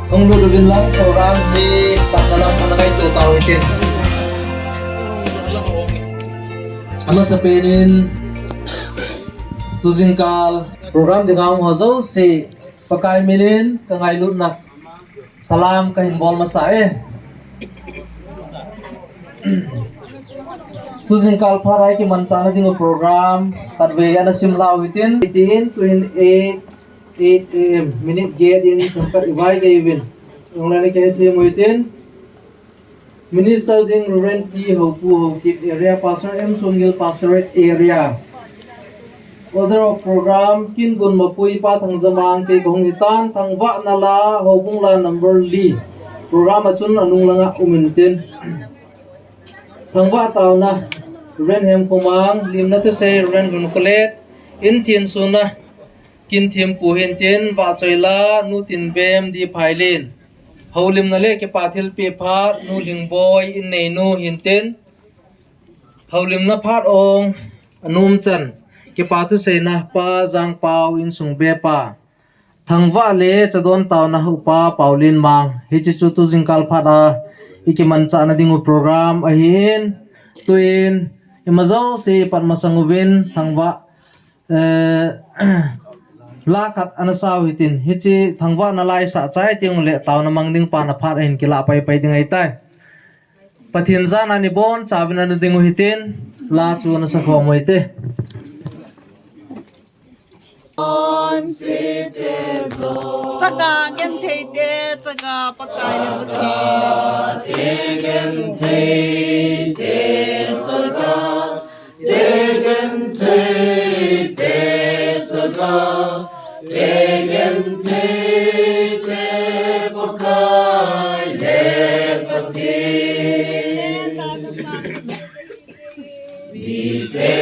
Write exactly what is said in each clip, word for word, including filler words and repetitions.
Hung lut uvin lang program hi patna lam ana ngaito tau hitin. Amasapen in tujingkal program dinga hung ho jouse Pakai min in ka ngailutna salam kahin bol masa e. Tujingkal phat a i kimanchahna ding u program khatvei ana sim lau hitin, hitin tuin eight, eight A M, minute get in themkhat i vaigei uvin. Jong le na kihethem u hitin. Minister ding Reverend P Houpu, Haokip Area, Pastor M Somgil, Pastorate Area. Order of program, Kingun Mapui, Pa Thangjamang, kei kahung hitan, thangvahna la, houbung la number li. Program a chun anung langa um intin. Thangvah taona, Reverend Hemkhomang, limna thusei, Reverend Lunkolet, in thinsona, Kinthiampu hintin, vahchoi la, Nu Tinbem, D Phailin. Houlimna le kipa thilpeh phat, Nu Lhingboi, inneinu hintin. Houlimna phat ong, anom chan, kipa thuseina, Pa Jangpau, insung bepa. Thangvah le chadon taona Upa Paulin Mang. Hiche chu tujingkal phat a i kimanchahna ding u program ahin, tuin ima jouse i pat masang uvin thangvah, eh, la khat ana sau hitin. Hiche thangvahna la i sah chai teng ule taona mang ding pa na phat ahin kilah paipai ding ahitai. Pathen jana ni bonchauvin ana ding u hitin, la chu ana sakhom u hite. Chaga genthei te, chaga Pakai le Pathen. Chaga genthei te, chaga genthei te, chaga genthei te, Pakai le Pathen. Mite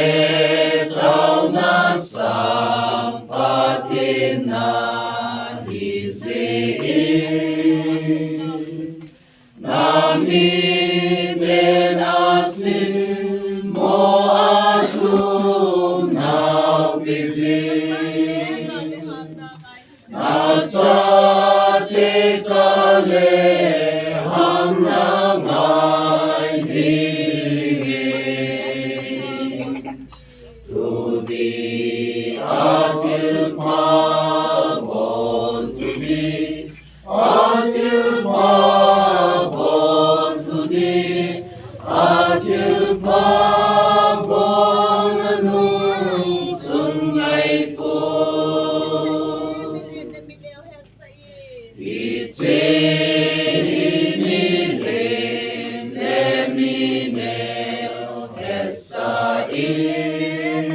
taona sang Pathen na hi jeh in, na mite na simmo a thum na pi jing. Na chate kah le ham na ngai hi jing e. Thupi a thilpha bon thupi, a thilpha bon thupi, a thilpha bon anung sun ngai poi. Hiche hi milen le mineo hetsah in,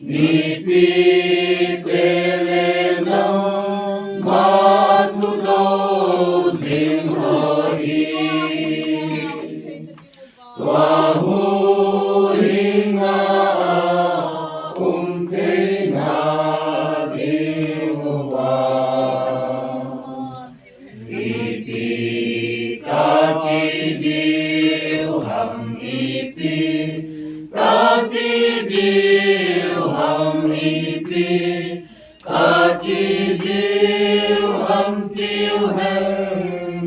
mipite le nangma thudou jing ho hi. Tua huhhingna a um theina diuva, ipi kati diu ham, ipi kati diu ham, ipi kati diu ham tiu hen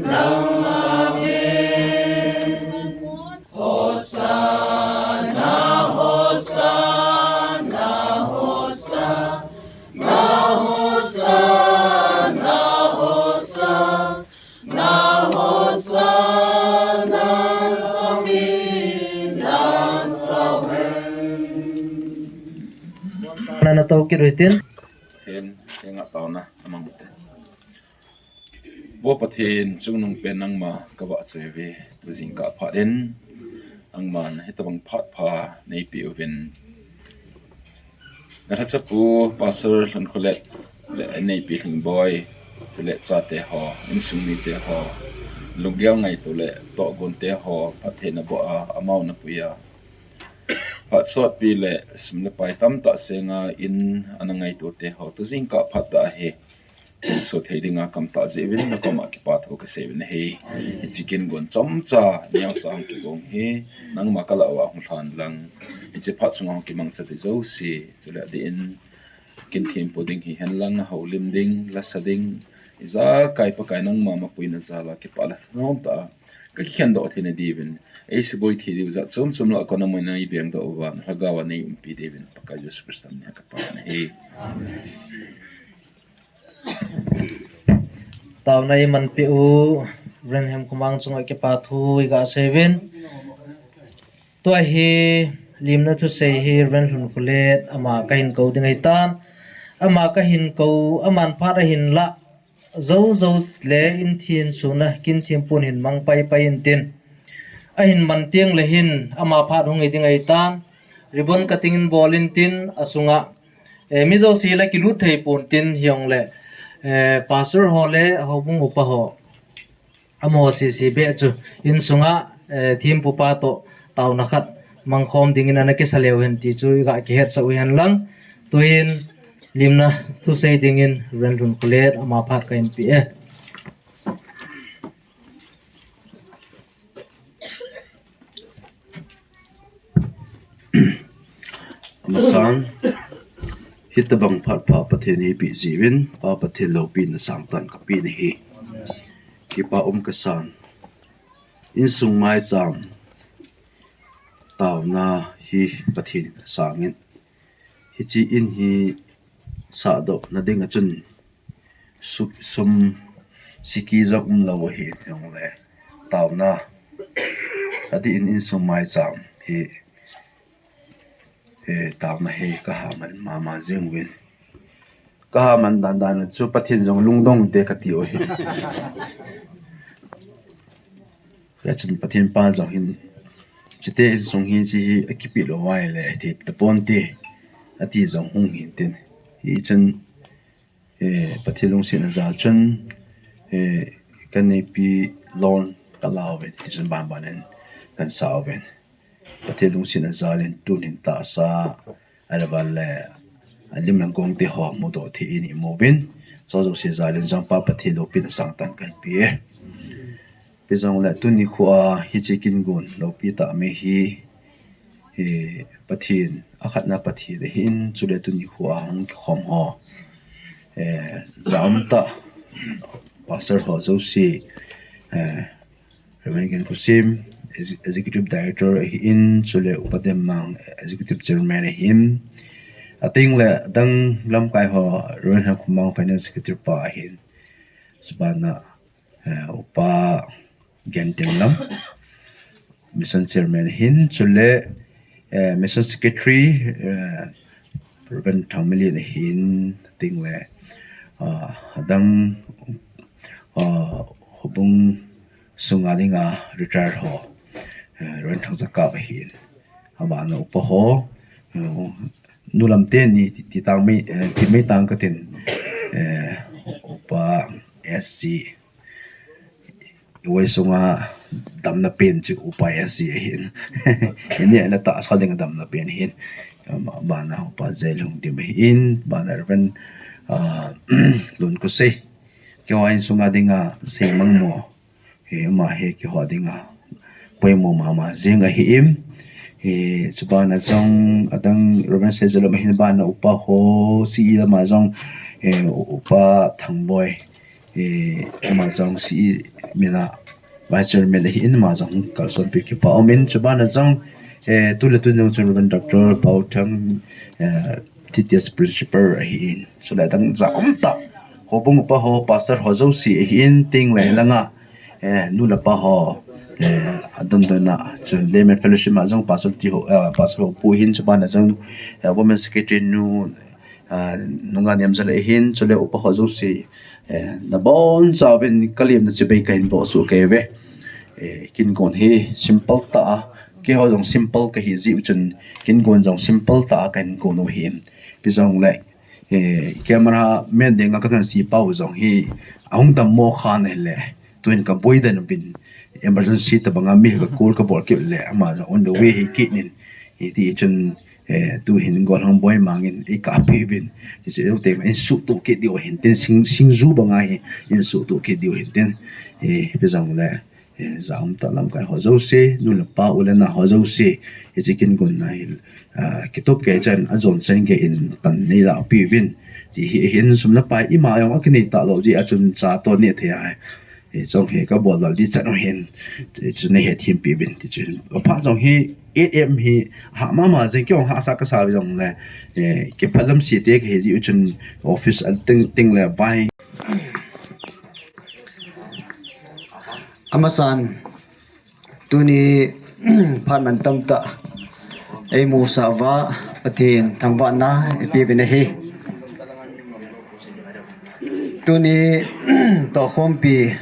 lang. Amen. Hosanna, Hosanna, Hosanna, Hosanna, Hosanna, Hosanna, Sangin dan sawen. Nana tau kiruitin. Hen, hen nga tauna, amang te. Vo Pathen, chungnungpen nangma kavahchoi uve, tujingkah phat in nangman hitobang phat pha neipeh uvin. Na lhachapu Pastor Lhunkholet le neipi Lhingboi, chule chate ho, insung mite ho, lunggel ngaito le tohgon te ho, phattheina boh a, amau napui a, phat sotpi le sum le pai tamtah senga in ana ngaito te ho, tujingkah phat tah hi, sot thei dinga kamtah jeh uvin nakoma kipathu kasei uvin ahi. Hiche kingon chomcha, neocha hung kigong hi, nangma kalah uva hung lhan lang. Hiche phat sunga hung kimangcha te jouse, chule adeh in, kin thempu ding hihen lang, houlim ding, lasa ding, Ijakai Pakai nangma mapuina jal a kipah le thanom tah a kakikhen doh theina diuvin, eisuboi thei diu jat chom chom lah a kona muna eiveng doh uva, nalhagao a neiumpi diuvin, Pakai Jesu Christa min a kapana ahi. Taona imanpeh u Reverend Hemkhomang chunga kipa thu iga seiuvin. Tua hi limna thusei hi Reverend Lhunkholet ama kahin kou ding ahitan. Ama kahin kou, aman phat ahin lah jou jou le in thin suna kin thim pun hin mang pai pai intin. Ahin man teng le hin ama phat hung hi ding ahitan. Ribbon cutting in bol intin asunga, eh, mi jouse la kilut thei pon tin hijongle, eh, pastor ho le houbung upa ho, amaho sese beh chu insunga, eh, thempupa toh taona khat mangkhom dingin ana kisa leu hen ti chu iga kihetsah u hen lang. Tuin limna thusei dingin Reverend Lhunkholet ama phat kahin pe e. Amasan, hitobang phat pha Pathen eipeh jeh uvin, Pa Pathen loupina sangtah in kapeh nahi. Kipa um kasan. Insung maicham taona hi Pathen in asangin, hiche in hi sahdoh na dinga chun su-, sum siki jong umlou ahi jongle, taona adih in insung maicham hi, eh, taona hi kahaman mama jeng uvin. Kahaman dan dan chu Pathen jong lungdong te kati u ahi. Hijeh chun Pathen pa jong hin, chute insung hi hiche hi akipeh lou uva ahile, hithei tapon te, ati jong hung hin tin. Hichun, eh, Pathen lungsetna jal chun, eh, kaneipi loan kala uvin, tichun banban in kahin sa uvin. Pathen lungsetna jal in tun hin tahsa, ahilou le, alim le gong te ho mudoh thei in imu uvin. Hiche jouse jal in jong Pa Pathen loupina sangtah in kahin pe e. Ipi jongle tuni khoa hiche kin gon loupi tah mai hi, hi Pathen, akhatna Pathen ahin, chule tuni khoa hung kikhom ho, eh, jaum tah pastor ho jouse, eh, Reverend Genkhosim, Ex-, Executive Director ahin, chule Upa Demnang, Executive Chairman ahin. Ateng le adang lamkai ho, Reverend Hemkhomang, Finance Secretary pa ahin. Chubana, eh, Upa Gentinlam, Mission Chairman ahin, chule, eh, Mission Secretary, eh, Reverend Thangmilin ahin, ateng le, ah, adang, ah, houbung sunga dinga retired ho, eh, Reverend Thangjakap ahin. Abana upa ho, eh, nu lam teni ti, ti tang mai, eh, ti mai tang katin, eh, Upa S G. Iwei sunga damna pen chu Upa S G ahin. Ini la tahsa dinga damna pen ahin. Ama, bana Upa J Lhungdim ahin, bana Reverend, ah, Lunkosei. Keiho insunga dinga seimang mo. Hi, ama hi keiho dinga poimo mama jeng ahi in. Hi, chubana jong adang Reverend Seijalom ahin, bana upa ho, C E lama jong, eh, Upa Thangboi. Eh, ama jong C E mina Vice Chairman ahi in, ama jong kalsonpi kipa um in, chubana jong, eh, tule tuni jong chu Reverend Doctor Paothang, eh, T T S Principal ahi in. Chule adang jaum tah. Houbung upa ho, pastor ho jouse ahi in, teng le langa, eh, nu le pa ho, eh, adon dona, chu Laymen Fellowship ma jong pastor ti ho, eh, pastor ho pu ahin, chubana jong, eh, Women Secretary nu, ah, Nunga Niamjal ahin, chule upa ho jouse, eh, nabonchauvin kalemna chibai kahin boh soh kei uve. Eh, kin gon hi simple tah a, keiho jong simple kahi jeh u chun, kin gon jong simple tah a kahin gon u ahi. Ipi jongle, eh, camera man dinga kangansei pau jong hi, ahung dammo khan ahile, tuin kaboi den uvin, emergency tobanga mi ka call kabol kit le, ama jong on the way hi kit in, hiti chun, eh, tuhin gollhang boi mangin eikappi uvin. Hiche jouse teng in suhtup kit diu ahin tin, sing, singju banga hi in suhtup kit diu ahin tin. Eh, ipi jongle, eh, jaum tah lamkai ho jouse, nu le pa, u le nao ho jouse, hiche kin gonna hi, ah, kitup kei chan, ajon chan gei in pan neilah pi uvin. Ti hi hin sum le pai ima jong akinei talou jeh a chun cha toh neh thei ahi. Hiche jong hi kabol lal ding chan u hin. Ti chu nahet thempi uvin ti chu hin. Aphat jong hi eight A M hi hah mama jeng kei jong hahsa kasa jongle, eh, kiphalam se te kahi jeh u chun office a teng, teng le vai. Amasan, tuni phat mantam tah eimusah uva Pathen thangvahna ipeuvin ahi. Tuni tohkhompi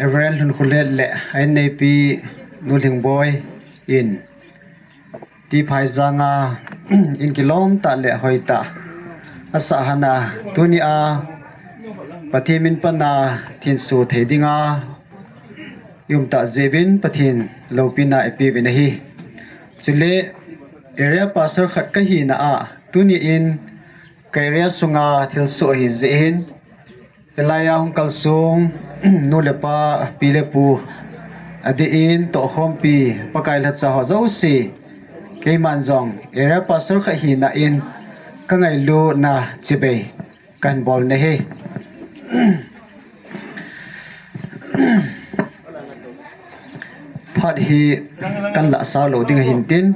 Reverend Lhunkholet le a inneipi Nu Lhingboi in Tiphai janga in kilom tah le hoi tah asah hana, tunia Pathen min pana thinso thei dinga i um tah jeh uvin Pathen loupina ipeuvin ahi. Chule area pastor khat kahina a, tuni in ka area sunga thilsoh ahi jeh hin, hilai a hung kalsong nu le pa, pi le pu, adeh in tohkhompi, Pakai lhacha ho jouse, keiman jong area pastor khat hina in kangailutna chibai kahin bol nahi. Phat hi kan lah sao lou ding ahin tin.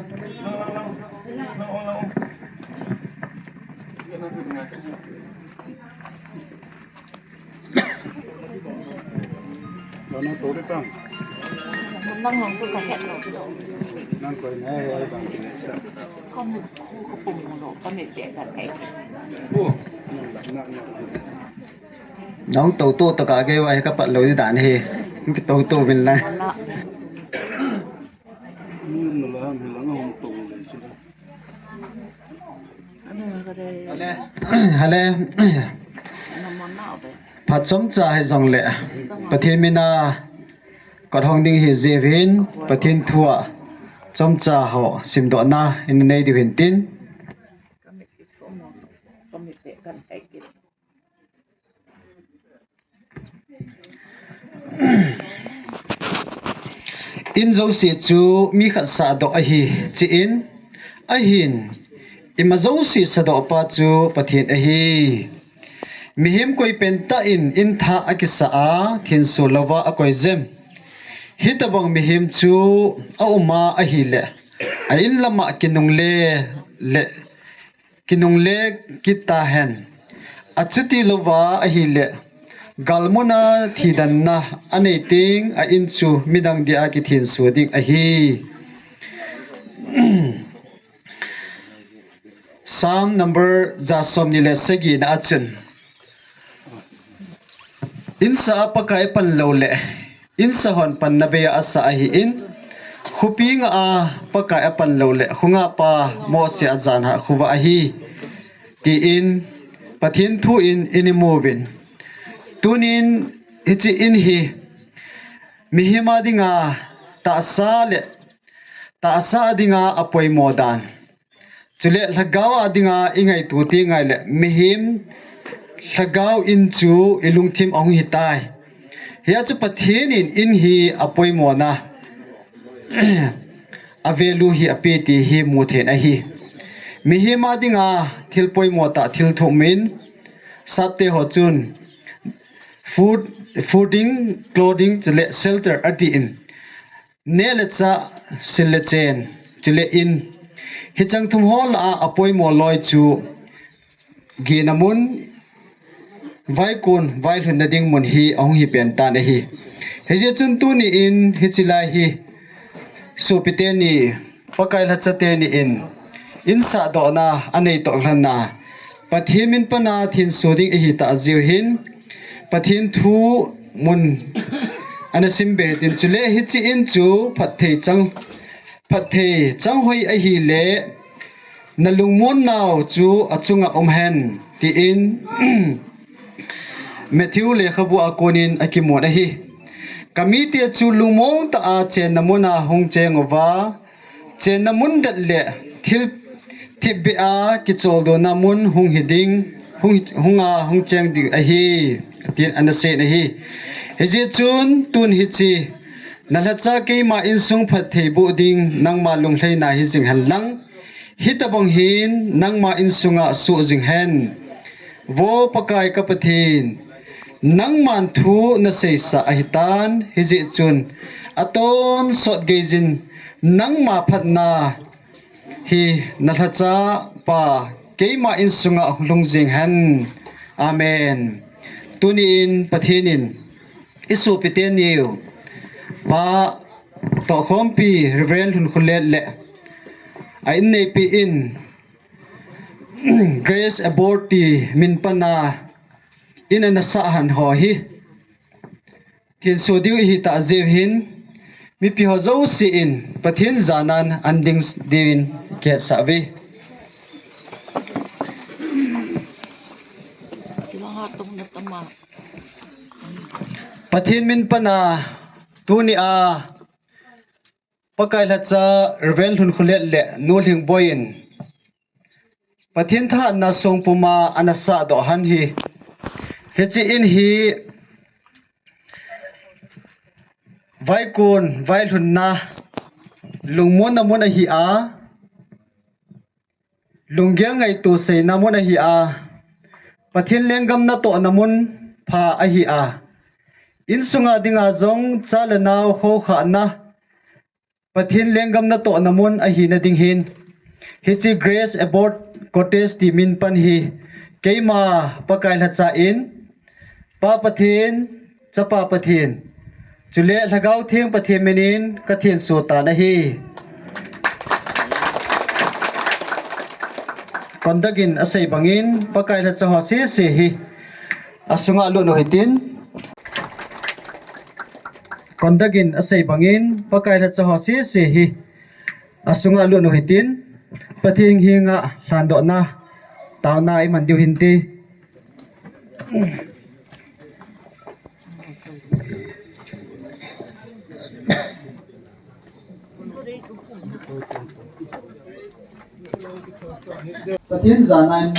Nang tou tou tokah gei uva hi kapat lou ding dan ahi. Kitou tou uvin lang. Hale. Phat chomcha hijongle Pathen mina kot hong ding ahi jeh uvin Pathen thua chomcha ho simdohna in nei diu hin tin. In jouse chu mi khat sahdoh ahi, chi in, ahin, ima jouse sahdoh pa chu Pathen ahi. Mihem koi pentah in in thah akisah a, thinso louva akoi jem. Hitobang mihem chu auma ahile, a in lama kinungle le kinungle kit tahen. Achuti louva ahile, galmuna thidanna anei teng a in chu midang dia kithinso ding ahi. Psalm number ja somni le sagina a chun, in sah a Pakai pan lou le, in sah hon panna bei a asah ahin, khopi nga a Pakai apan lou le, khonga pa Mose ajanhat khovah ahi, tin Pathen thu in, in imuvin. Tunin hiche in hi mihem a dinga tahsa le tahsa a dinga apoimo dan. Chule lhagao a dinga ingaito teng ahile mihem lhagao in chu ilungthim ahung hitai. Hia chu Pathen in in hi apoimona a value hi ape ti hi muthei ahi. Mihem a dinga thil poimo tah thil thum in sapte ho chun food, fooding, clothing, chule shelter atin. Neh le chah, sil le chen, chule in. Hicheng thum ho lah a apoimo loi chu gina mun, vaikon, vailhunna ding mun hi ahung hipen tan ahi. Hijeh chun tuni in hiche lai hi sopite ni, Pakai lhachate ni in, in sahdohna anei toh lhon a, Pathen min pana thinso ding ihi tah jeh u hin, Pathen thu mun ana simbe tin, chule hiche in chu phatthei chang, phatthei changhoi ahile, nalungmon nau chu achunga um hen, tin Matthew lekhabu a konin akimon ahi. Kamite chu lungmong tah a chenna mun a hung cheng uva, chenna mun det le thil thipbeh a kicholdo na mun hung hi ding, hung, hung a hung cheng ding ahi, tin ana sei ahi. Hijeh chun tun hiche, nalhacha keima insung phatthei boh ding, nangma lunglhaina hi jing hen lang. Hitobang hin nangma insunga soh jing hen. Vo Pakai ka Pathen, nangman thu naseisah ahitan, hijeh chun atonsot geiyin nangma phatna hi nalhacha pa keima insunga hung lhung jing hen. Amen. Tuni in Pathen in isopi teni u Pa Tohkhompi Reverend Lhunkholet le a inneipi in Grace Abort ti min pana in ana sah han ho hi thinso diu ihi tah jeh hin, mipi ho jouse in Pathen janan an ding diuvin kihetsah uve. Pathen min pana tuni a Pakai lhacha Reverend Lhunkholet le Nu Lhingboi in Pathen thahatna songpuma ana sahdoh han hi. Hiche in hi vaikon, vailhunna, lungmonna mun ahi a, lunggel ngaito seina mun ahi a, Pathen lenggam natohna mun pha ahi a, insunga dinga jong cha le nao khoukhahna, Pathen lenggam natohna mun ahina ding hin, hiche Grace Abort Cottage ti min pan hi keima Pakai lhacha in, Pa Pathen, Chapa Pathen, chule Lhagao Theng Pathen minin ka thinso tan ahi. Conduct in asei bangin Pakai lhacha ho sese hi asunga lut u hitin. Conduct in asei bangin Pakai lhacha ho sese hi asunga lut u hitin. Pathen henga lhandohna, taona iman diu hinte. Pathen janan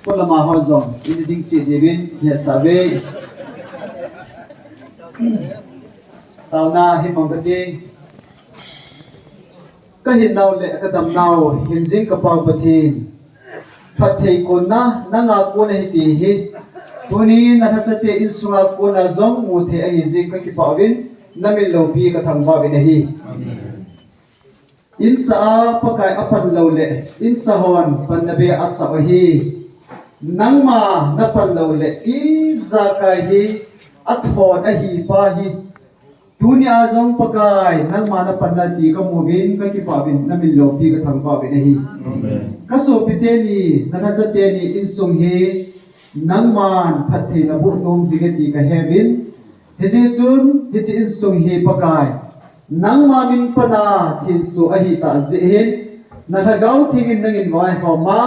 polama ho jong in ding cheh diuvin hetsah uve. Taona hi mang kati. Ka hinnau le ka damnau, hingjing ka Pau Pathen, phatthei konna nanga kon ahi ti hi tuni nalhachate insunga kona jong mu thei ahi jeh in ka kipah uvin, na min loupi ka thangvah uvin ahi. Insa a Pakai apan lou le insa hon panna be asah u ahi. Nangma napan lou le ijakai hi athon ahi pa hi Tunia jong Pakai, nangma napanna ti kamu uvin, kakipah uvin, na min loupi kathangvah uvin ahi. Amen. Ka sopite ni, na lhacha teni insung hi, nangman phatthei naboh nom jing e ti kahe uvin. Hijeh chun, hiche insung hi Pakai, nangma min pana thinso ahitah jeh hin, na Lhagao Theng in nangin vaihom a,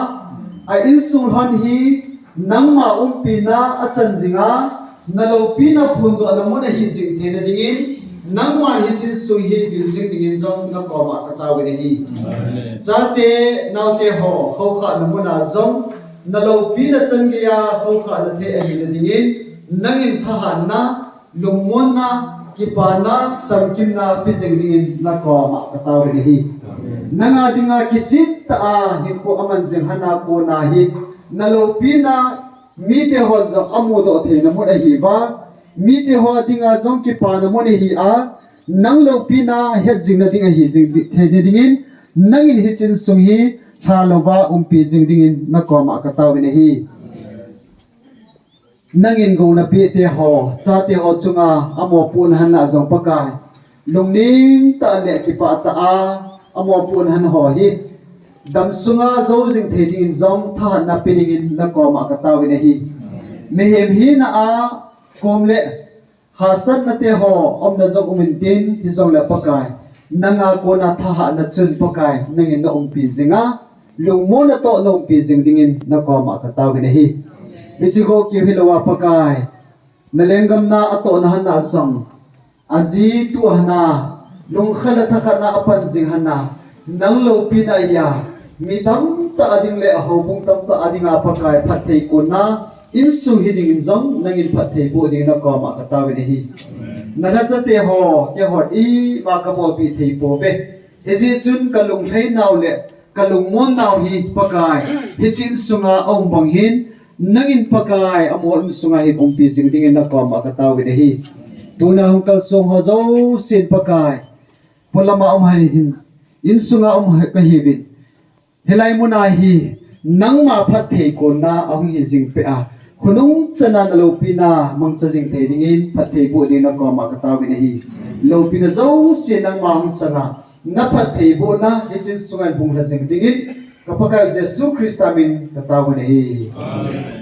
a insung lhon hi, nangma umpina achan jing a, na loupina phondohna mun ahi jing theina dingin, nangman hiche insung hi vil jing dingin jong na koma katao in ahi. Amen. Chate, naote ho, khoukhahna muna jong, na loupina chan geiya, khoukhahna thei ahina dingin, nangin thahatna, lungmonna, kipana, chamkimna pe jing dingin na koma katao in ahi. Amen. Nanga dinga kisih tah a hinkho aman jing hana kona hi, na loupina, mite hon jong amudoh theina mun ahi uva, mite ho dinga jong kipana mun ahi a, nang loupina het jingna ding ahi jing di-, theina dingin, nangin hiche insung hi lhalouva umpi jing dingin na koma katao in ahi. Nangin gou napeh te ho, chate ho chunga amopohna hana jong Pakai, lungning tah le kipah tah a amopohna hana ho hi, damsunga jou jing thei dingin jong thahatna pe dingin na koma katao in ahi. Mihem hina a kom le hahsatna te ho umna jong um intin, hijongle Pakai, nanga kona thahatna chun Pakai, nangin na umpi jing a, lungmonna toh na umpi jing dingin na koma katao in ahi. Hiche ho keu hilou a Pakai, na lenggam na atohna hana jong, aji tu hana, lungkhat le thakhat na apan jing hana, nang loupina a, mi tamtah a ding le a houbung tamtah a dinga Pakai phatthei konna, insung hi dingin jong, nangin phatthei boh dingin na koma katao in ahi. Na lhacha te ho, keiho ima kabolpeh thei pouve. Hijeh chun ka lunglhai nau le ka lungmon nau hi Pakai, hiche insunga aum bang hin, Nangin Pakai, amaho insunga hin umpi jing dingin nakoma kataovin ahi. Tuna hung kalsong ho jousen Pakai, polama um hai hin, insunga um hai kahiuvin. Hilai muna hi nangma phatthei konna ahung hi jing peh a, khonung chana naloupina mangcha jing thei dingin phatthei boh dingin nakoma kataovin ahi. Loupina jouse nangma hung changa, naphatthei bohna hiche insunga hin hung lha jing dingin, ka Pakai Jesu Christa min kataovin ahi. Amen.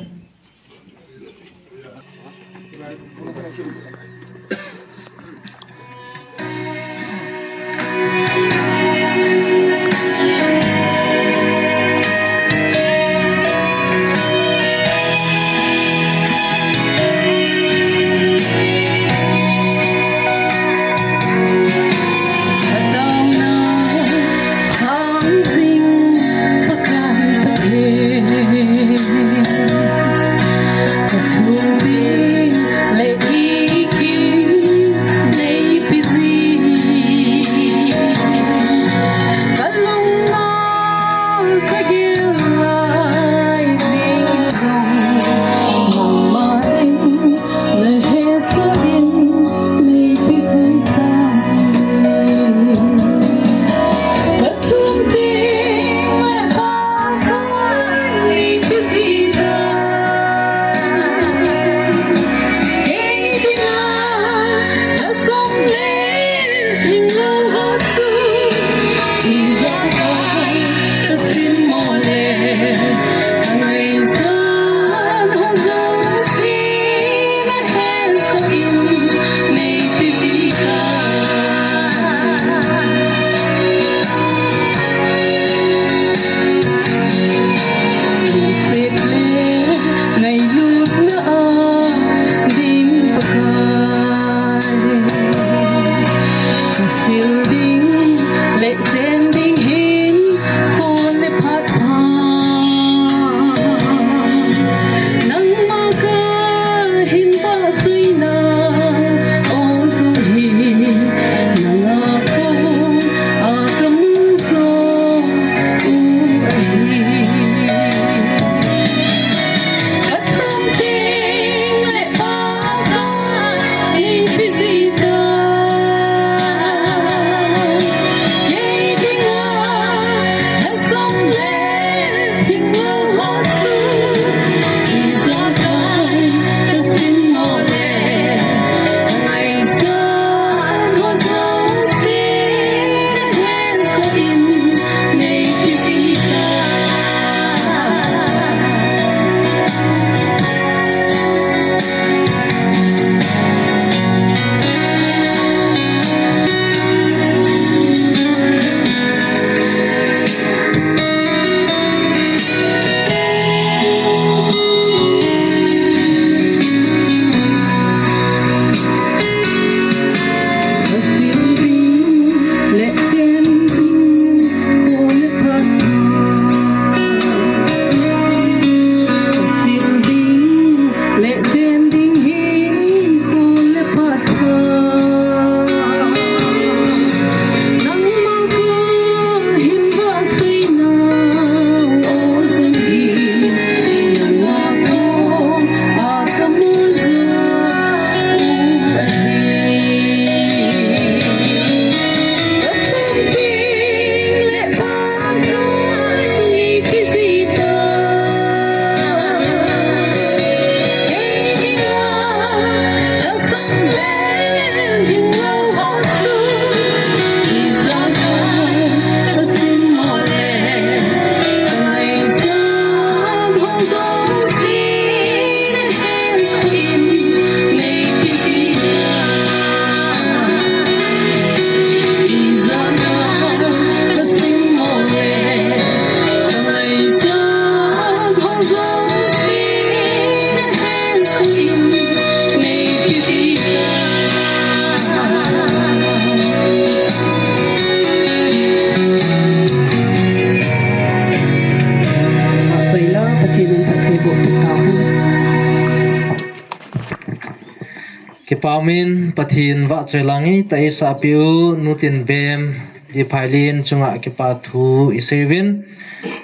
Kipa umin, Pathen vahchoi lang i ta i sahpi u, Nu Tinbem, Diphailin chunga kipa thu i seiyuvin.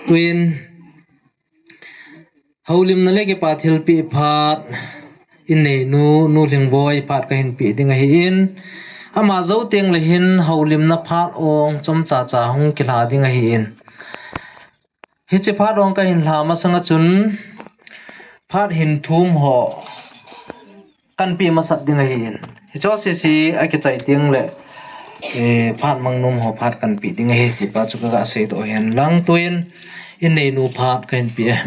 Tuin, Houlimna le kipa thilpeh phat, in neinu, Nu Lhingboi phat kahin peh ding ahin. Ama jou teng le hin houlimna phat ong chomcha cha hung kihla ding ahin. Hiche phat ong kahin hla masang a chun phat hin thum ho kan peh masat ding ahin. Hicho sese akichai teng le, eh, phat mang nom ho phat kan peh ding ahi ti pa chu kaga seidoh hen lang, tuin in neinu phat kahin peh e.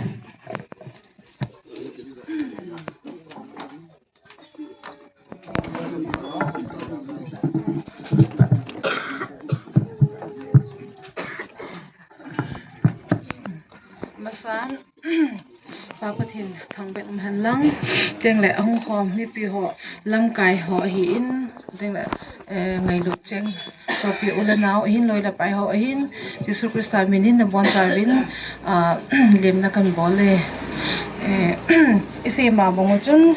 Masan, Pa Pathen thangvah in um hen lang, teng le ahung khom mipi ho, lamkai ho ahin, teng le, eh, ngailut cheng sopi u le nao ahin, loi le pai ho ahin, Jesu Christa min in nabonchauvin, ah, lemna kan bol e. Eh, isei ma bang u chun,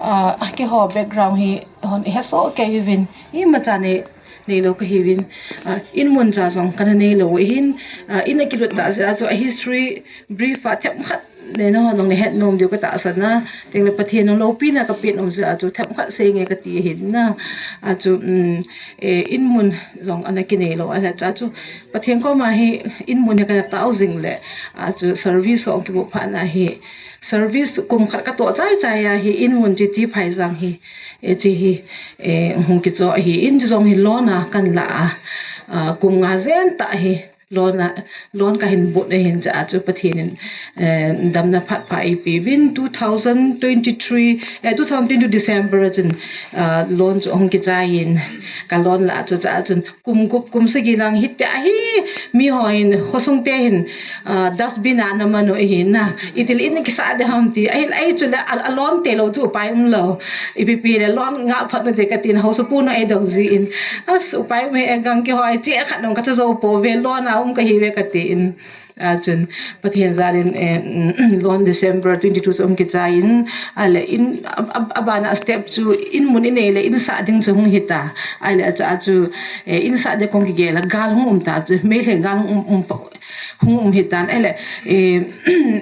ah, keiho background hi hon ihesoh kei uvin, imacha nei neilou kahiuvin, ah, in mun cha jong kana neilou ahin, ah, in akilut tah jeh a chu a history brief a themkhat neiho jong nahet nom diu katahsan a, teng le Pathen jong loupina kapeh nom jeh a chu themkhat seinge kati ahin na. A chu, um, eh, in mun jong ana kineilou, ahile cha chu Pathen koma hi in mun hi kana tao jing le, a chu service jong kimu phat na hi, service kum khat katoh chai chai a hi in mun chu T. Phaijang hi, eh, chu hi, eh, hung kicho ahin, chu jong hi loan a kan la a, ah, kum nga jen tah hi loan a, loan kahin bol ahin, cha chu Pathen in, eh, damna phat pha eipeuvin, two thousand twenty-three, eh, two thousand twenty December a chun, ah, loan chu hung kichai in, ka loan la chu cha chun kum gup kum sagi lang hitia hi, mi hon, khosung te hin, ah, dustbin a ana man u ahin na, itil in kisah de ham ti, ahi, ahi chu le, a, a loan te lou chu upai umlou. Ipi pi le loan ngah phat u te katin, haosapu nu eidong jin. As, upai um e, gang kihoi, che khat nung kacha jou pouve, loan a um kahiuve katin. A chun, Pathen jal in, eh, loan December twenty-two chu hung kichai in, ahile in, a, a, abana step chu in mun inei le in sah ding chu hung hita. Ahile cha chu, eh, in sah ding kong kigel a gal hung um ta chu, Meitei gal hung um, um, hung um hitan. Ahile, eh,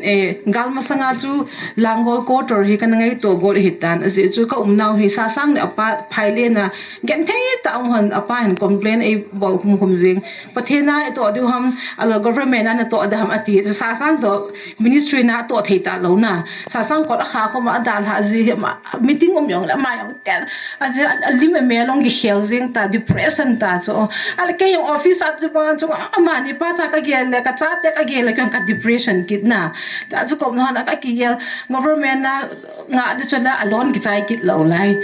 eh, gal masanga chu Langol quarter hi kana ngaito got hitan. Ajeh chu ka umnau hi Sasang le apa Phailen a genthei tah a um hon, apa hin complain eibol khum khum jing. Pathen a itoh diu ham, ahilou government a natoh diu ham ati. Chu Sasang toh ministry natoh thei talou na. Sasang kot a kha khom a adalha ji hi ama, meeting um jong le ama jong tel. Aji a, alim amel jong kikhel jing ta, depression ta chu. Ahile kei jong office a chu bang chu amani pacha kagel le, kachate kagel le, kei jong ka depression kit na. Ta chu kum hon a kakigel, government a ngah ding chu le a loan kichai kit lou lai.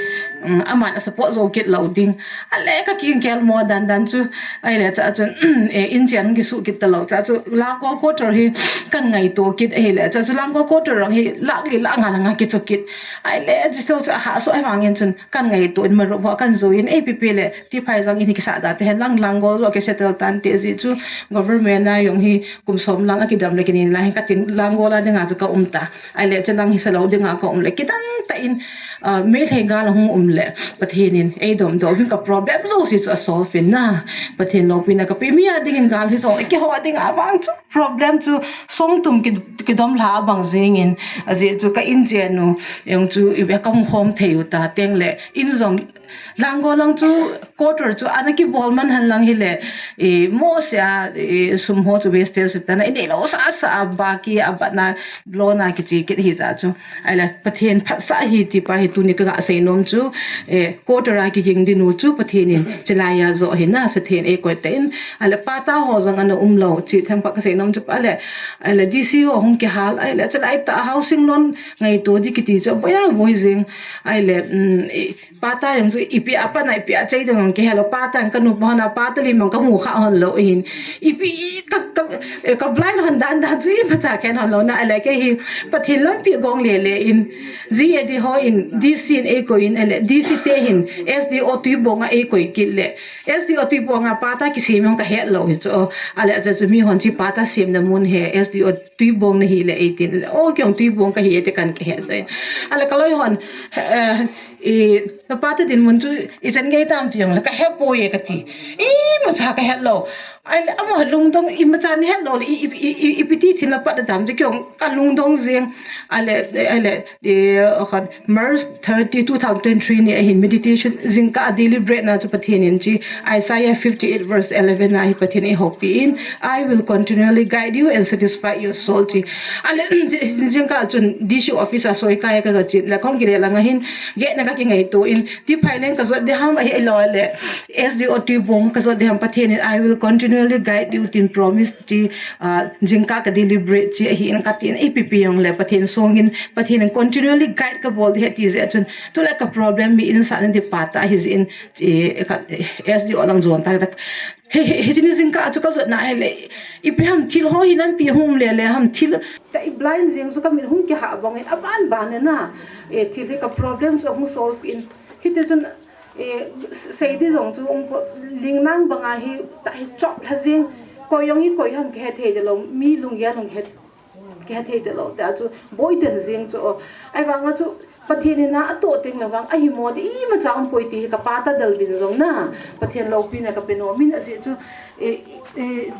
Um, aman a support jou kit lou ding. Ahile ka kigel mo dan dan chu. Ahile cha chun, eh, in chen kisuh kit talou. Cha chu Langol quarter hi kan ngaito kit ahile. Cha chu Langol quarter lang hi lakh li lakh nga lang a kicho kit. Ahile, chu chu a hasoh ahivangin chun kan ngaito in, marup ho kan jou in, ipi pi le, T. Phaijang in hi kisah da te hen lang, Langol a kisettle tan te jeh chu, government a jong hi kum som lang akidam le kinin lang hi katin, Langol a dinga chu ka um ta. Ahile, chu lang hi salou dinga ka um le, kidang tah in, ah, Meitei gal hung um le, Pathen in eidom doh uvin ka problem jouse chu a solve in na. Pathen loupina kapeh, mi a dingin gal hi jong, keiho a dinga vang chu problem chu songtum ki, kidom lha bang jingin, ajeh chu ka in chen u jong chu ive ka hung khom thei u ta, teng le in jong Langol lang chu quarter chu ana kibol man hen lang hile, eh, mo se a, eh, sum ho chu wastage se ta na, inei lou sasa a baki a bat na loan a kiche kit hi ja chu. Ahile Pathen phatsah hi ti pa hi tuni ka ga sei nom chu, eh, quarter a kiging ding u chu Pathen in chelai a jo hi na, Pathen eikoi ta in, ahile patta ho jong ana um lou, chi themkhat ka sei nom chu pa le, ahile D C ho hung kihal, ahile chelai tah housing loan ngaito ding kiti chu boi a boi jing, ahile, um, i, patta jong chu ipi a pat na ipi a chei ding jong kihe lou, patta jong ka nu pa hon a, patta lim jong ka mu kha hon lou hin, ipi ka, ka, eh, ka blind hon dan dan chu imacha khen hon lou na, ahile kei hi Pathen lampi gong le le in, G A D ho in, D C in eikoi in, ahile D C te hin S D O Tuibong a eikoi kit le, S D O Tuibong a patta kisem jong ka het lou hi chu, ahile cha chu mi hon chi patta semna mun hi S D O Tuibong nahi le eitin, o kei jong Tuibong kahi e ti kan kihet doh in. Ahile ka loi hon, eh, i, na patta dinmun chu ichan gei tam ti jong le ka he poi e kati. Imacha ka het lou. Ahile ama lungdong imacha nahet lou le, i, i, i, i, ipi ti thil apat dam ti keiho kalungdong jing. Ahile, ahile, eh, khat March thirty, two thousand twenty-three ni ahin meditation jingkah a daily bread na chu Pathen in hiche Isaiah fifty-eight verse eleven na hi Pathen in eihoupi in, "I will continually guide you and satisfy your soul," ti. Ahile, jingkah chun D C office a soikai a kaga chen le, kahung kile lang ahin, gate na kakingaito in, ti phai leng kajot ding ham, ahilou le, S D O Tibung kajot ding ham, Pathen in, "I will continually guide you," tin promise ti, ah, jingkah ka daily bread ti ahin katin, ipi pi jong le Pathen songin, Pathen in continually guide kabol ding ahi ti jeh chun, tule ka problem mi insahna ding pa tah ahi jeh in, eh, ka, eh, S D O lang jon ta ta. Hi, hi, hiche ni jingkah chu kajot na ahile, ipi ham thil ho hi lampi hung um le le ham thil. Ta i blind jing chu kamit hung kihah bang in, aban ban in na, eh, thil hi ka problem chu hung solve in. Hiti chun, eh, sei ding jong chu um poi, ling nang banga hi, ta hi chop lha jing, koi jong hi koi ham kihe thei talou, mi lunggel jong kihe, kihe thei talou, tia chu boi den jing chu, o. Ahivanga chu, Pathen in na atoh teng le vang, ahimo ding imacha um poi ti hi ka pa tah Dalvin jong na, Pathen loupina kape nom in ajeh chu, eh, eh,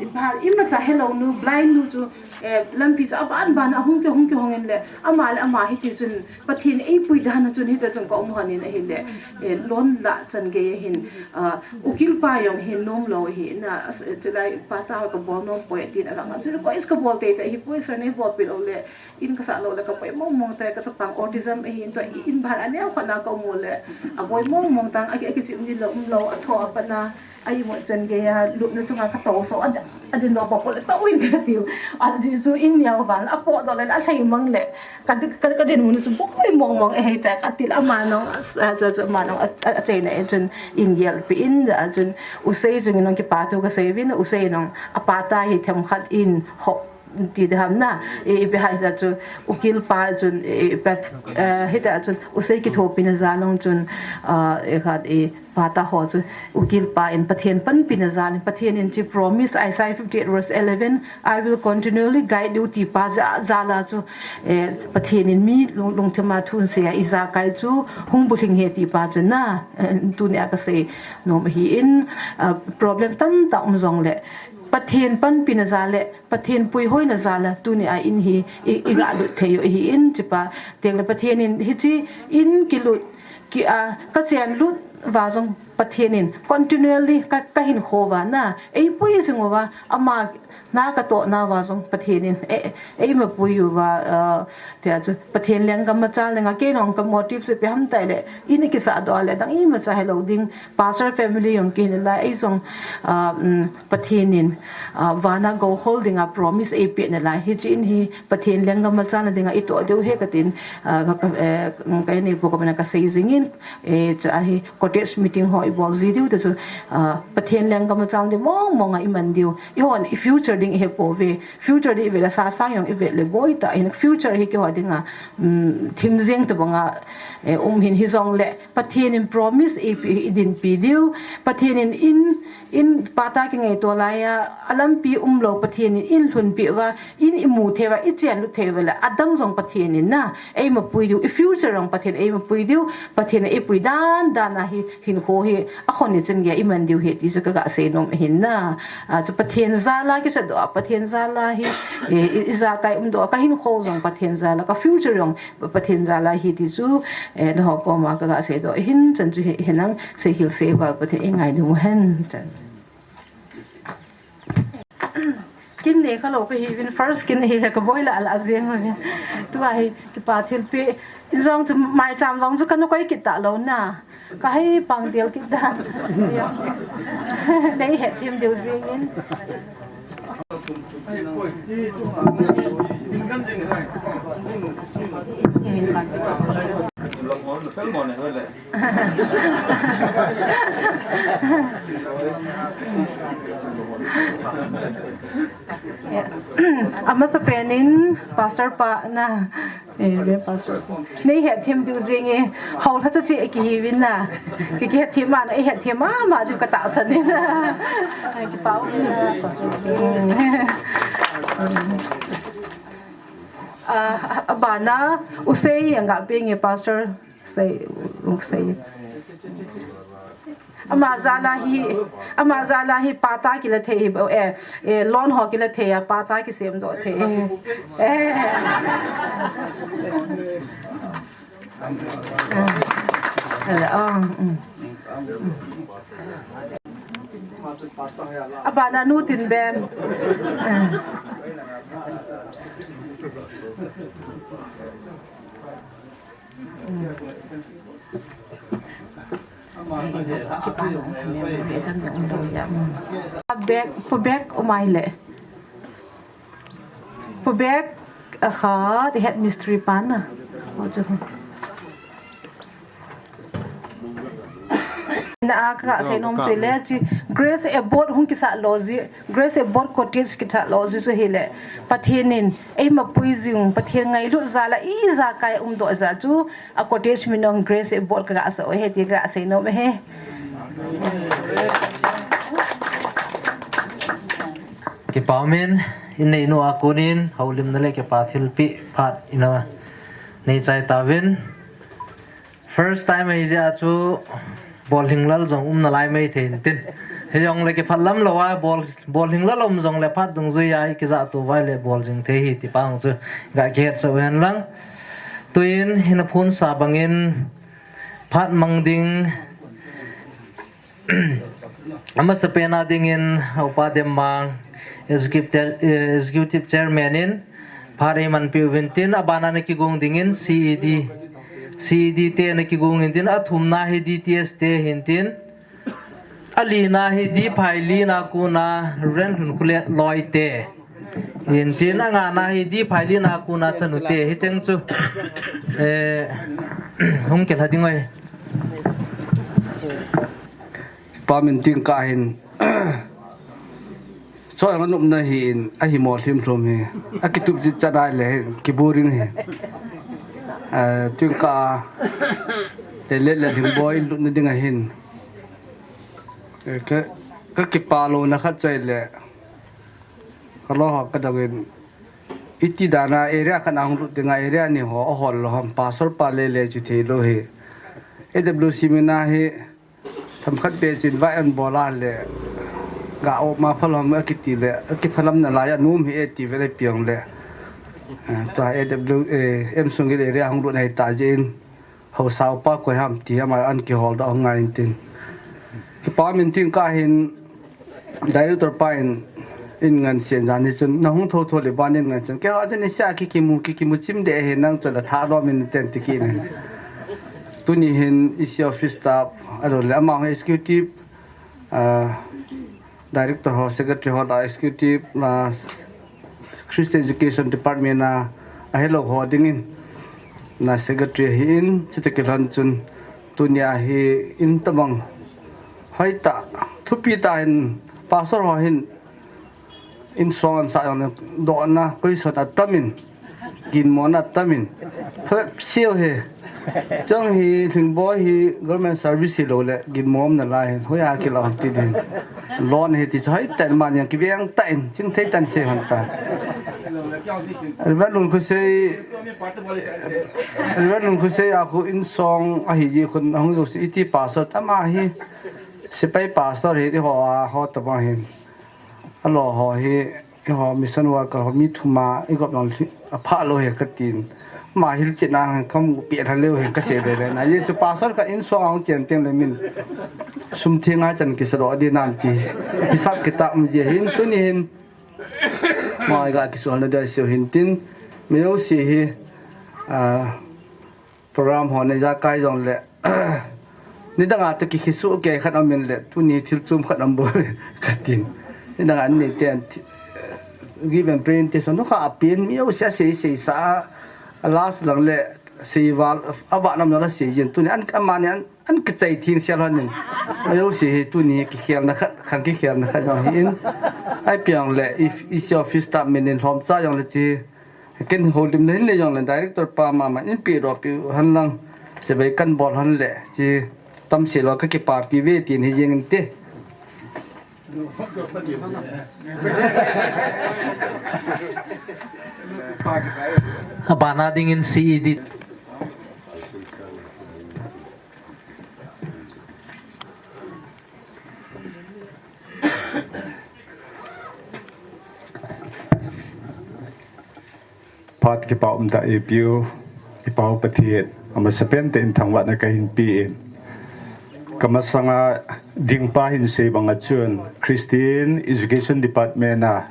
imacha helou nu, blind nu chu, eh, lampi chu aban ban a hung kihong kihong in le, ama le ama hiti chun, Pathen eipui dan a chun hiti chun ka um hon in ahile, eh, lon lah chan gei ahin, ah, ukil pa jong hin nom lou ahi na, as-, chulai pa tah ho kabol nom poi atin, avang chu request kabol teitei ahi poi, sir neibolpi lou le, in kasah lou le kapoi mong mong tai, ka chapang autism ahin, tua in bhar aneo khat na ka um u le, aboi mong mong tang, aki, aki chim ni lou, um lou, atho apat na, a imut chan gei a, lupna chunga katou so, a, adin lou pa po le tou in katiu. Ajeh chu in neo vang, apoh doh le, alhai mang le, ka di, ka, kadin mun chu boi mong mong ahi tai, kati le ama nong, a, a, chu, chu ama nong, a, a, achaina in chun in gelpi in, a chun, Usei chungin nong kipa thu kasei uvin, Usei nong, apa tah hi themkhat in, hop, ti ding ham na, i, ipi ham jeh chu, ukil pa chun, i, pa, eh, hiti a chun, Usei kithopina jal a chun, ah, i khat i, pa tah ho chu, ukil pa in Pathen panpina jal in, Pathen in hiche promise, Isaiah fifty-eight verse eleven, "I will continually guide you," ti pa ja, jal a chu, eh, Pathen in mi lung, lungthim a thu asei a, ijakai chu, hung bulhing ahi ti pa chu na, eh, tunia kasei nom ahi in, ah, problem tamtah um jong le, Pathen panpina jal le, Pathen puihoina jal a tunia in hi i, i ga lut thei u ahi in, hiche pa teng le Pathen in hiche in kilut ki a, kachen lut uva jong Pathen in continually ka, kahin kho uva na, eipui jing uva, ama na katoh nauva jong Pathen in, e, eima pui uva, ah, tia chu Pathen lenggam machal ding a kei nong ka motive chu ipi ham tile, in kisah doh le, dang imacha helou ding, pastor family jong kihi nalai, ei jong, ah, um, Pathen in, ah, vana gou hol dinga promise eipeh nalai. Hiche in hi Pathen lenggam machal na dinga itoh diu ahi katin, ah, ka, ka, eh, ka in ei po ka mana kasei jing in, eh, cha hi cottage meeting ho ibol ji diu te chu, ah, Pathen lenggam machal ding mong mong a iman diu. Eihon i future ding ihe pouve. Future ding ive le sasa jong ive le boi tah in future hi keiho dinga, um, thim jeng tabanga, eh, um hin hijong le Pathen in promise eipeh hi idinpi diu. Pathen in, in, in pa tah kingaito laiya, alampi umlou Pathen in, in lhunpeh uva, in imu thei uva, ichen lut thei uva le, adang jong Pathen in na, eima pui diu, i future jong Pathen eima pui diu, Pathen in eipui dan dan a hi, hinkho hi, akhon ni chan gei a iman diu ahi ti chu kaga sei nom ahin na. A, chu Pathen jal a kisa doh a, Pathen jal a hi, e, i, ijakai umdoh a, kahinkho jong Pathen jal a, ka future jong Pathen jal a ahi ti chu, eh, nangho koma kaga seidoh ahin, chan chu hi, hinang seihil seival Pathen in eingailu hen, chan. Kin nei khalou kahiuvin, first kin ahile kaboi lah lah jeng uvin. Tua hi kipa thilpeh. Jong chu maicham jong chu kana koi kit talou na. Kahe pang del kit dan. Nei hetthem diu jeng in. Amasapen in Pastor pa na, eh, Pastor. Nei hetthem diu jeng e, hou lha cha chi kihiuvin na. Ki, kihetthem ma na, ihetthem mama diu katahsan in na. Kipa um na, Pastor. Ah, abana, Usei jong ga peng e, Pastor. Sei, Usei. Ama jal a hi, ama jal a hi pata kila thei hi, eh, eh, loan ho kila thei a, pata kisem doh thei. Eh. Ah. Ah, mm. Abana nu Tinbem. Ah. Bag, pu bag umai le. Pu bag, akhat, head mistress pa na. Na a ka sei nom chu le chi Grace Abode hung kisa lo ji, Grace Abode Cottage kisa lo ji chu hi le. Pathen in ei mapui jing, Pathen ngailut jal a ijakai um doh jal chu a cottage min jong Grace Abode ka ga sa u ahi ti ka sei nom e. Kipa um in, in nei nu a kon in, houlimna le kipa thilpeh phat ina nei chai tauvin. First time ahi jeh a chu bol hinglel jong um nalai mai thei in tin. Hijongle kiphat lam lou a bol, bol hinglel um jongle phat dungjui a i kijah tou vai le bol jing thei hi ti pa hung chu ga kihet chau hen lang. Tuin hina phun sa bangin phat mang ding amasapen a dingin Upa Demmang, Executive, eh, Executive Chairman in phat eiman peh uvin tin, abana na kigong dingin C E D, C E D te na kigong in tin, athumna hi D T S te hin tin, alina hi D. Phailin a kona Rev. Lhunkholet Loi te. Hintin angana hi D. Phailin a kona chanu te hi cheng chu. Eh, hung kila ding oi. Pa min tin ka hin. Choi nga nupna hi in, ahi mo hlim hlim hi. Akitup ji cha dai le hin, kibu ring hi. Eh, tin ka, le le le hlim boi lutna ding ahin. Eh, ka, ka kipa lona khat choi le. Ka lo ho ka dongin. Iti dana area khat a hung lut dinga area ni ho a hol lo ham pastor pa le le chu thei lo hi. A W C mina hi themkhat pe chin vai an bola le ga o ma phalom a kiti le a kiphalam na la ya num hi e ti ve le piang le. Eh, tua A W, eh, M Sungil area hung lut nei ta jin. Haosa upa koi ham ti ama an kihol doh ngai in tin. Kipa min tin ka hin director pa in, in ngan sian jan hi chun, na hung tho tho le ban in ngan sian. Kei ho chun isia ki kimu, ki kimu chim de he nang chun la tha lo min ten ti ki nen. Tuni hin isi office staff, a lo le ama hung executive, ah, Director ho, Secretary ho, la Executive, la Christian Education Department a, a hello ho dingin, la Secretary hi in, chite kilhon chun, tunia hi in tabang, hoi ta, thupi ta in, Pastor ho hin, in song an sa yong le, do na, koi son a tamin, Ginmo na tamin. Phep siu he. Chong hi, Lhingboi hi government service hi lo le, ginmo na lai hin. Hoi a ki lo ti din. Lon he ti choi tan man yang ki veng ta in, ching thei tan se han ta. Reverend Lun Khosei, Reverend Lun Khosei a khu in song a hi ji khun a hung jo si iti pastor tama hi. Sipai pastor hi di ho a ho ta ba hin. A lo ho hi. Eiho mission worker ho mi thum a i gop nang a pha lo he ka tin. Ma hil chin a kham pi tha leu he ka se le le na. Ye chu pastor ka in so ang chen teng le min. Sum thing a chan ki sa lo di nam ti. Ki sap ki ta um je hin tuni hin. Ma ga ki so na da se hin tin. Mi yo si hi. A Program ho nei ja kai jong le. Ni dang a to ki khisu ke khat amin le. Tuni thil chum khat am bo ka tin. Ni dang a ni ten thi-, give and presentation no kha apin mi yo sia sei sei sa a last lang le sei val a va nam la sei jin tuni an ama ni an, an ki chai thing sia lo nin. A yo sei hi tuni ki khel na khat, khan ki khel na khat jong hi in. Ai piang le if is your office staff min in hom cha jong le chi. Ken holim na hin le jong le director pa mama in pi ro pi han lang. Che bai kan bol han le. Chi tam se lo ka kipa pi ve tin hi jeng in te. Abana ding in C E D. Pat kipa umtah eipeu, i Pau Pathen, amasapen tah in thangvahna kahin pe in. Kamasanga dingpa hin sei banga chun, Christian Education Department a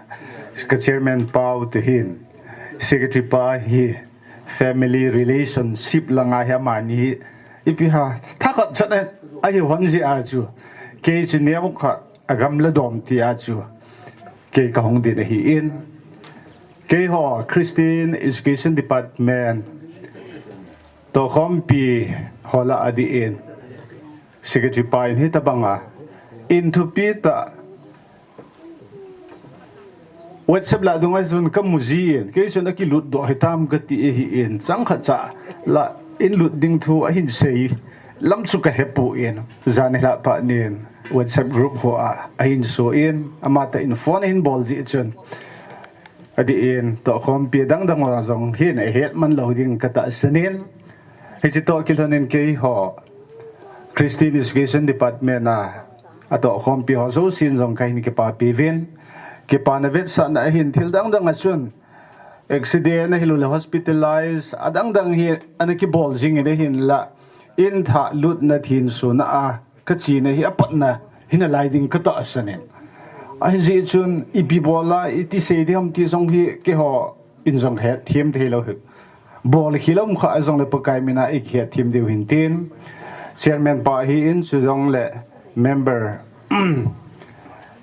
ka chairman pau te hin, secretary pa hi family relationship langa hi amani hi ipi ham, thakhat chan ahi hon jeh a chu, kei chu neokhat agamla dom ti a chu, kei kahung din ahi in. Keiho Christian Education Department tohkhompi ho lah a din, secretary pa in hitabanga in thupi tah WhatsApp lah dunga chun kamu jin, kei chun akilut doh hitam kati ahi in, changkhat cha lah in lut ding thu ahin sei lam chu kahepon, jan nilhah phat in WhatsApp group ho a ahin so in, amatah in phone ahin bol jeh chun, adeh in tohkhompi dangdang ho jong hin ahet man lou ding katahsan in, hiche toh kilhon in keiho Christian Education Department a atohkhompi ho jousen jong kahin kipapi uvin, kipana vetsahna ahin, thil dangdang a chun accident ahilouleh hospitalize adangdang hi ana kibol jing in ahinlah, in thah lutna thinsunna a kachena hi apatna hina lai ding katahsan in. Ahijeh chun ipi bol a iti sei ding ham ti jong hi keiho in jong hetthem thei lou hi. Bol khel um kha jongle Pakai mina ikihetthem diu hin tin. Chairman pa ahi in, chujongle member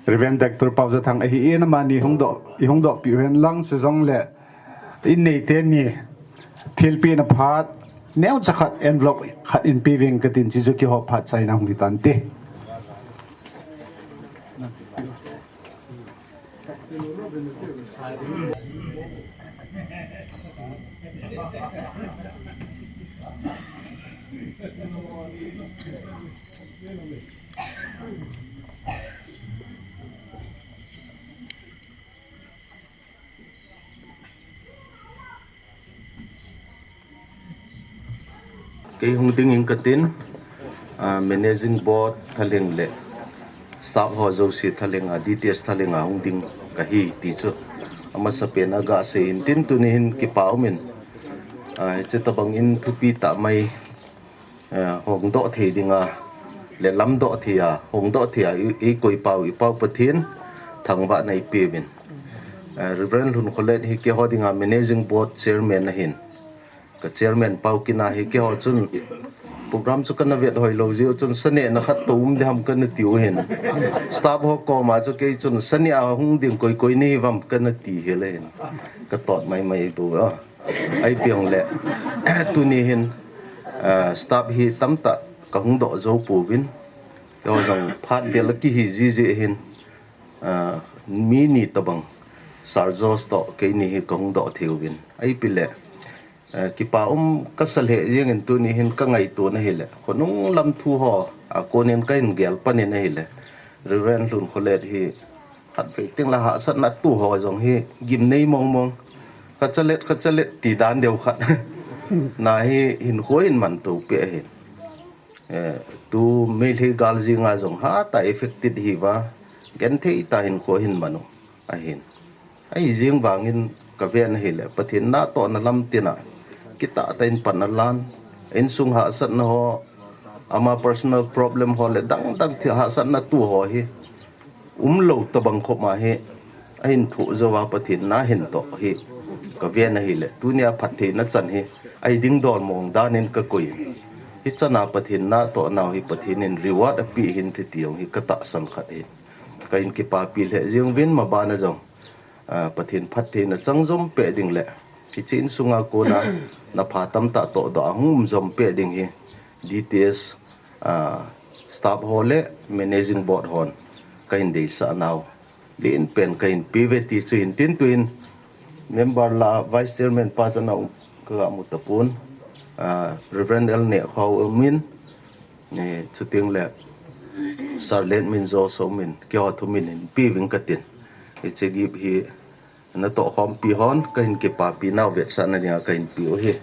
Reverend Doctor Paojathang ahi in, amani hung doh, ihung dohpi uhen lang, chujongle in neite ni thilpeh na phat neocha khat envelope khat in pe uving katin, chuchu kihou phat chaina hung hitante. Kei hung ding in katin, ah, Managing Board thalheng le staff ho jouse thalheng a, D T S thalheng a hung ding kahi ti chu amasapen a gasei in tin, tuni hin kipa um in, ah, hiche tobang in thupi tah mai, eh, hongdoh thei dinga le lamdoh thei a, hongdoh thei a, i, i koi pau, i Pau Pathen thangvahna ipeuvin. Eh, Reverend Lhunkholet hi keiho dinga Managing Board Chairman ahin. Ka chairman pau kina hi keiho chun program chu kana vet hoi lou jeh chun sanehna khat toh um ding ham kana tiu hin. Staff ho koma chu kei chun saneh a hung ding koi koi nahi uvam kana ti hel ahin. Ka tot mai mai bou a. Ahi peng le, tuni hin, ah, staff hi tamtah kahung doh jou pouvin. Keiho jong phat bel akihi jiji hin, ah, mi ni tobang, Sir Josh toh keini hi kahung doh thei uvin. Ahi pile, eh, kipa um kasa lheh jeng in tuni hin kangaito na hile, khonung lam thu ho a konin kahin gel pan in ahile, Reverend Lhunkholet hi khatvei teng le hahsatna atoh ho jong hi gimnei mong mong. Khacha let, khacha let ti dan deu khat. Na hi hinkho hin man to peh ahin. Eh, tu Meitei gal jing a jong hatah a affected hiuva, genthei tah a hinkho hin man u ahin. Ahi jeng vangin kaven ahile, Pathen natohna lam tina kitah tah in pan alan, insung hahsatna ho, ama personal problem ho le dang dang thil hahsatna atoh ho hi umlou tobang khop ma hi, ahin thoh jou a Pathen na hin toh hi, kaven ahile, tunia phattheina chan hi, ahi ding dol mong dan in kakoi. Hichan a Pathen natoh nau hi Pathen in reward apeh hin ti jong hi katahsan khat ahin. Kahin kipapi lheh jeng uvin, maban a jong, ah, Pathen phattheina chang jom peh ding le, hiche insunga kona na pha tamtah toh doh a hung um jom peh ding hi, D T S, ah, staff ho le managing board hon kahin deisah nau len pen kahin pe uve ti chu hin tin, tuin member lah a vice chairman pa chana um, kaga mu tapon, ah, Reverend L Nehkhao um in, eh, chuteng le Sir Letminjo Somin, keiho thum in hin pe uving katin. Hiche gift hi natoh khompi hon kahin kipapi nau vetsahna dinga kahin pe u ahi.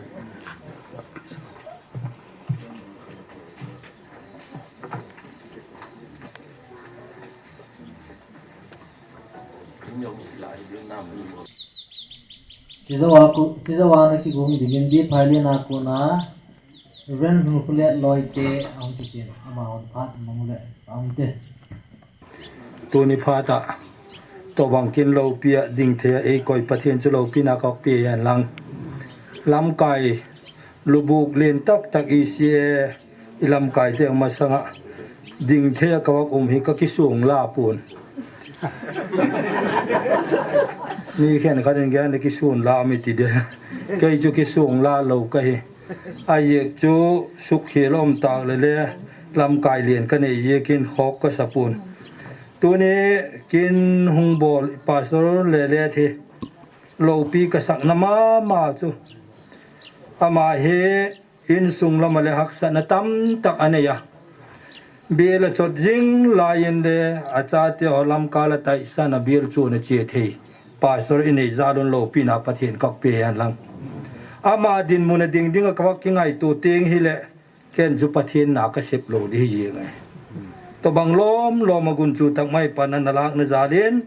Chizawa ku, chizawa na kigong dingin di phailin a kona Reverend Lungkhulet Loite ahung kitin, amahon phat mang le aum te. Tuni phat a tobang kin lopi a ding thei a eikoi Pathen chu lopi na kok pi hen lang. Lamkai lubuk len tak tak i si e, i lamkai te masanga ding thei a kawak um hi ka kisung la pun. Ni khen ka ding gen kisung la mi ti de. Kei chu kisung la lo ka hi. A yek chu suk hi lom tak le le lamkai len ka nei yekin khok ka sa pun. Tuni kin hung bol Pastor le le thi lopi ka sakna mama chu. Ama hi insung lama le haksatna tam tak a nei a. Biel a chot zing lai in le a chate ho lamkai la taisana biel chu na chia thei. Pastor i nei zalun lopi na Pathen kok pi hen lang. Ama dinmun a ding ding a kawak kingai tu ting hi le ken chu Pathen na ka sep lo di hi jing e. Tobang lom lom a gun chu tak mai pan a na lak na zalin.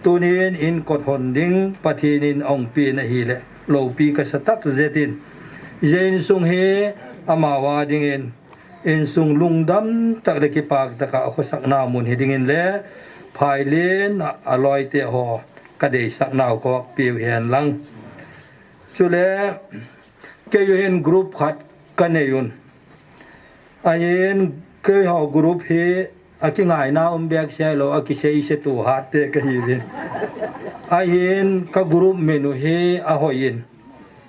Tunin in kot hon ding Pathen in ong pi na hi le lopi ka sa tak zetin. Zein sung hi ama wa dingin insung lungdam tak le kipak tak a khosakna mun hi dingin le phailin a, a loite ho ka deisak nau kok piu hen lang. Chule kei u hin group khat ka nei un. Ahin kei ho group hi a kingaina um bek sia lo a kisei se tu hat te ka hi vin. Ahin ka group min u hi a hoi in.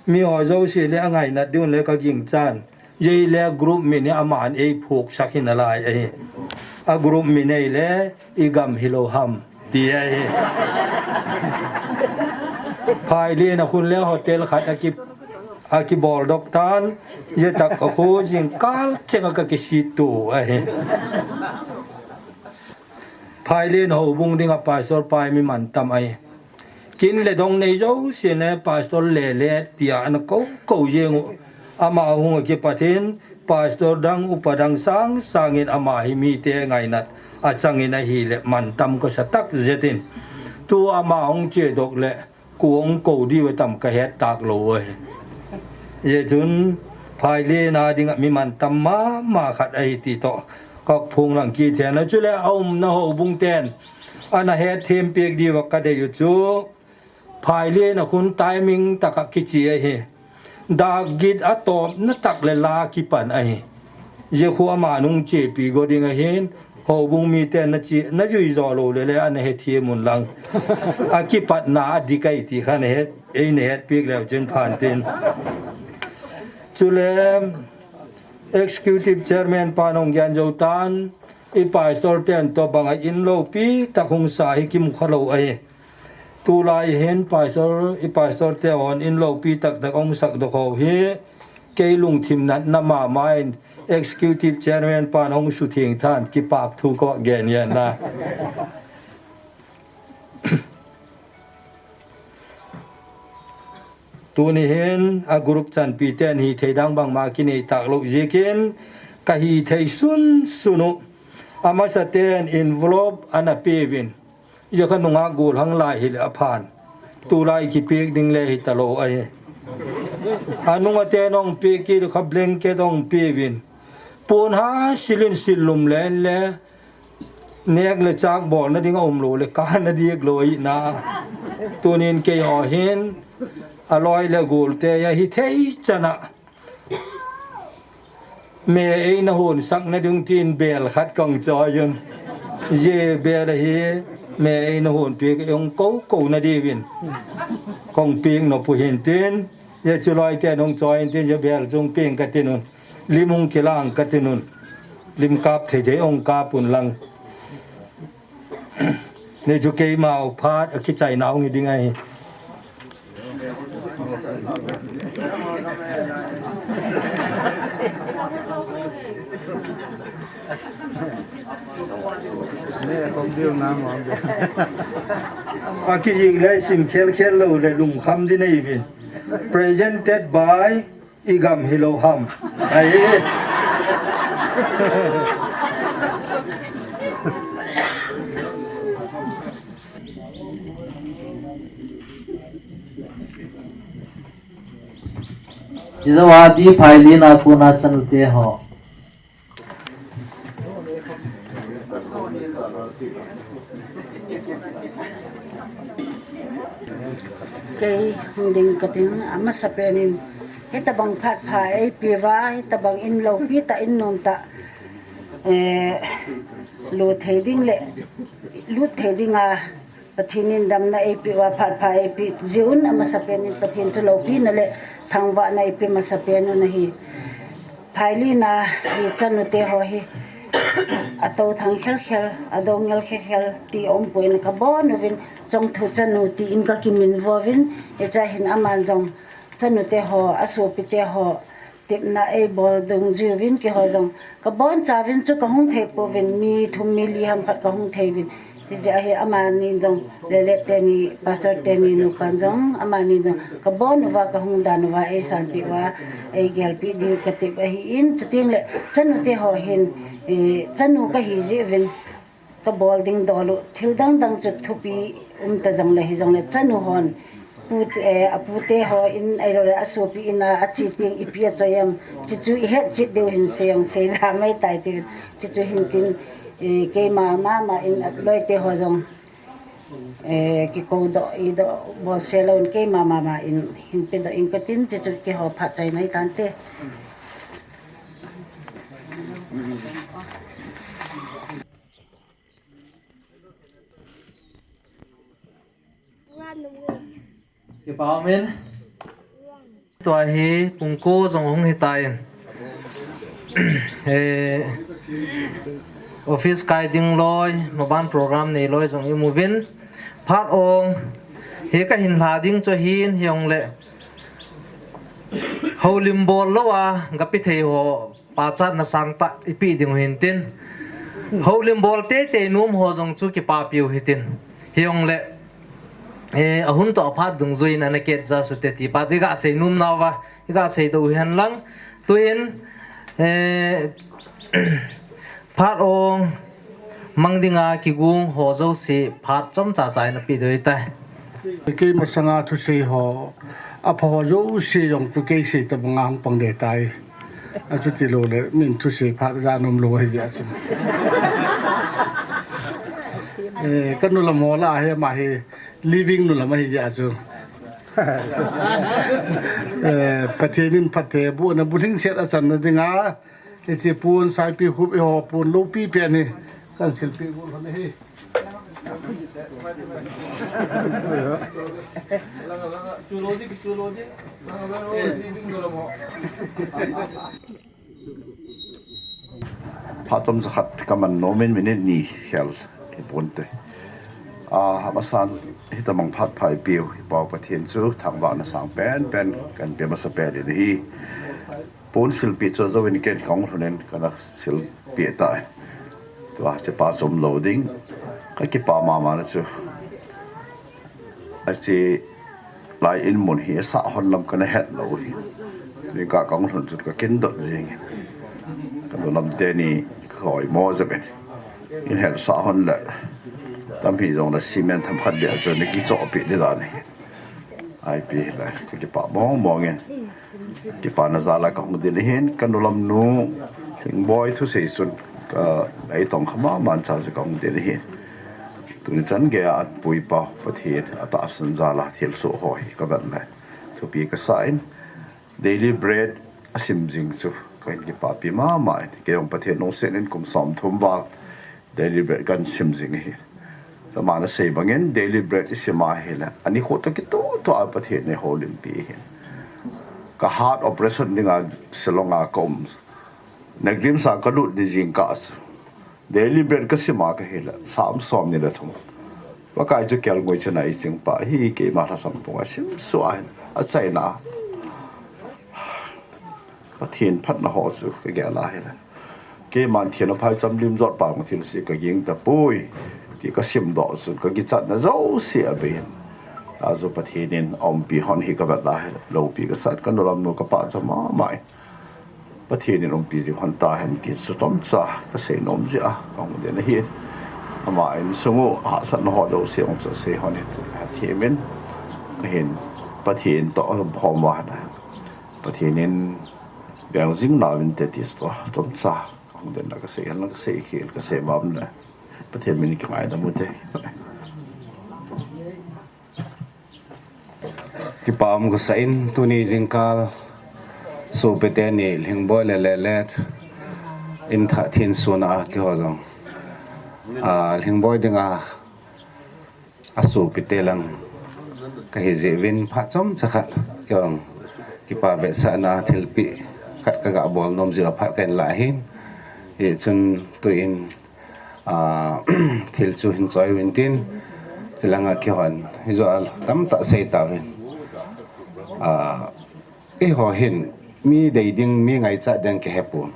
Mi ho zo si le a ngaina diun le ka ging chan. Yei le group min hi aman ei phuk sak hin a lai ahi. A group min ei le i gam hi lo ham. Ti ahi. Phailin a khun le hotel khat a ki, a kibol dok tan. Ye tak ka khu jing kal cheng a ka kisit tu ahi. Phailin ho bung ding a Pastor pai mi man tam ahi. Kin le dong nei zo si ne Pastor le le tia ana ko ko jeng u. Ama hung a kipat hin Pastor dang upa dang sang sangin ama hi mite ngainat a changin ahi le man tam ka sa tak zetin. Tu ama hung che dok le ku hung ko di ve tam ka het tak lo ahi. Ye chun phailin a ding a mi man tam mama khat ahi ti to. Kok phung lang ki then a chule a umna ho bung ten. Ana het them pek di va ka dei u chu. Phailin a khun timing tak a kichi ahi. Dak git a tawpna tak le la kipan ahi. Ye khu ama nung chepi go ding ahin, ho bung mi te na chi, na jui zo lo le le ana het hi mun lang. A kipatna a dik ahi ti khan het, ei na het pik leu chin phan tin. Chule, Executive Chairman pa nung gian zo tan, i Pastor ten to bang a in lo pi tak hung sa hi kim kha lo ahi. Tulai hin Pastor, i Pastor te hon in lopi tak tak ong sak dok ho hi, kei lungthim natna mama in Executive Chairman pan ong su thing than kipak thu ka gen yen na. Tuni hin a group chanpi ten hi thei dang bang ma kinei tak lo zikin ka hi thei sun sun u. A masa ten envelope ana pe vin. Ye kha nunga gul hang lai hi le a phan. Tulai kipik ding le hi ta lo ahi. A nunga te nong pi ki kha blanket ong pi vin. Pun ha silin silum le le. Nek le chak bol na ding a um lo le ka na dik lo i na. Tunin kei ho hin. A loi le gul te ya hi thei chana. Me ei na hun sak na ding tin bel khat kong choi yun. Ye bel hi me ei na hun pik ong ko ko na di vin. Kong pik no pu hin tin. Ye chu loi te nong choi hin tin ye bel chung ping ka tin un. Lim hung kilang ka tin un. Lim kap thei thei ong kap un lang. Ni chu keimau phat a kichai nau ngi ding ahi. A kijing le sim khel khel lo le lungkham di nei vin. Presented by I gam hi lo ham. Ai. Chijou a D. Phailin a kona chanute ho. Kei hung ding kating, amasapen in hitabang phat pha eipeuva, hitabang in loupi tah, in nom tah, eh, lut thei ding le lut thei dinga Pathen in damna eipeuva, phat pha eipeh jeh un amasapen in Pathen chu loupina le thangvahna eipeh masapen un ahi. Phailin a hi chanute ho hi atou thang khel khel, adou ngel khel khel ti aumpoi, kabon uvin, Chongthu chanu tin kakiminvo uvin, hiche hin aman jong chanute ho, asopite ho, tepna eibol dungjuiyin keiho jong kabonchauvin chu kahung thei pouvin, mi thum mi li ham khat kahung thei uvin. Hijeh a hi amani jong, Lelet teni, Pastor teni nupan jong, amani jong kabon uva, kahung dan uva, eisanpeh uva, eigelpeh diu katep ahin, chuteng le chanute ho hin, eh, chanu kahi jeh uvin, kabol ding dol u, thil dang dang chu thupi umta jongle, hijongle chanu hon, pu, eh, apute ho in, ahilouleh asopi in a, ache teng ipi achoi em, chuchu ihet chet diu hin sei jong sei da mai tai ti, chuchu hin tin, eh, keima mama in aloite ho jong, eh, kikoudoh, idoh, bolse louvin keima mama in hin pedoh in katin, chuchu keiho phat chaina hitante. Kipa umin. Tua hi pung ko jong hung hitan. Eh, office kai ding loi, maban program nei loi jong imu uvin. Phat ong, hi kahin lha ding chu hin, hijongle houlim bol louva gapi thei ho pachatna sangtah ipeh diu hin tin. Houlim bol teitei nom ho jong chu kipapiu hitin. Hijongle, eh, ahun toh aphat dungjuiyin ana ketjah sute ti pa chu iga sei nom nauva, iga seidoh u hihen lang. Tuin, eh, phat ong mang dinga kigong ho jouse phat chomcha cha in apeh diu ahitai. Kei masanga thusei ho, apha ho jouse jong chu kei sei tabanga hung pang ding tai. Achuti loule, min thusei phat ja nom lou ahi jeh a chu. Eh, kanu lam ho lah a hi ama hi living nu lam ahi jeh a chu. Eh, Pathen in phatthei bohna bulhingset achanna dinga, hiche pon Saipikhup eiho pon loupi pen hi kahin silpeh got lhon ahi. Phat chomcha khat kaman nomin minute ni khel hiponte. Ah, amasan hitabang phat pha eipeu hi Pa Pathen chu thangvahna sangpen pen kahin pe masapen in ahi. Pon silpeh chu ajouvin ken kahung lhunin kana silpeh tai. Tua hichepa chu umlou ding. Kakipa mama na chu. Hiche lai in mun hi asah hon lam kana het lou hi. Jingkah kahung lhun chun kakin dot jengin. Kanu lam teni kaoimo jep in. In hetsah hon le. Tam hijongle cement themkhat beh chu nakichohpeh ding dan ahi. Ipi hile kakipa mong mong in. Kipana jal a kahung ding ahin, kanu lam nu, Thingboi thusei chun, ka, eitongkha mama cha chu kahung ding ahin. Tuni chan geiya anpui Pa Pathen atahsan jal a thilsoh ho hi kavet le thupi kasa in, Daily Bread asim jing chu kahin kipapi mama in, kei jong Pathen lungset in kum somthum val Daily Bread kahin sim jing ahi. Chama nasei bangin Daily Bread isim ahile, anikho toh kitoh toh a Pathen in eiholimpi ahin. Ka heart operation dinga Shillong a kaum, NEIGRIHMS a kalut ni jingkah chu Daily Bread kasim a kahile, Psalm somni le thum. Pakai chu kelngoi chana eiching pa ahi, keima lhasam pung a simsuh ahin, achaina a Pathen phatna ho chu kagel ahile, keiman thina phaicham limjot pa thilse kaging tapoi, ti kasimdoh chun kakichatna jouse abeiyin, achu Pathen in aumpi hon hi kavet le loupi kasan, kanu lam nu kapachat mama in. Pathen in umpi jing hon tahen ti chu chomcha kasei nom jeh a kahung ding ahin. Ama insung u hahsatna ho jouse hung chu asei hon in, athemin, ahin, Pathen toh hom vana, Pathen in beng jing nauvinte ti toh chomcha hung den na kasei, hung kasei khel, kasei bam le Pathen min kingaidam ute. Kipa um kasah in, tuni jingkal sopite ni Lhingboi le Lelet in thah thin suna a keiho jong, a, Lhingboi dinga asopite lang kahi jeh uvin phat chomcha khat keiho jong kipa vetsahna thilpeh khat kaga bol nom jeh a phat kahin lah ahin. Hichun tuin, a, thil chu hin choi uvin tin, chulanga keihon hijo a tamtah sei tauvin. A, eiho hin mi dei ding, mi ngaichat ding kahepon.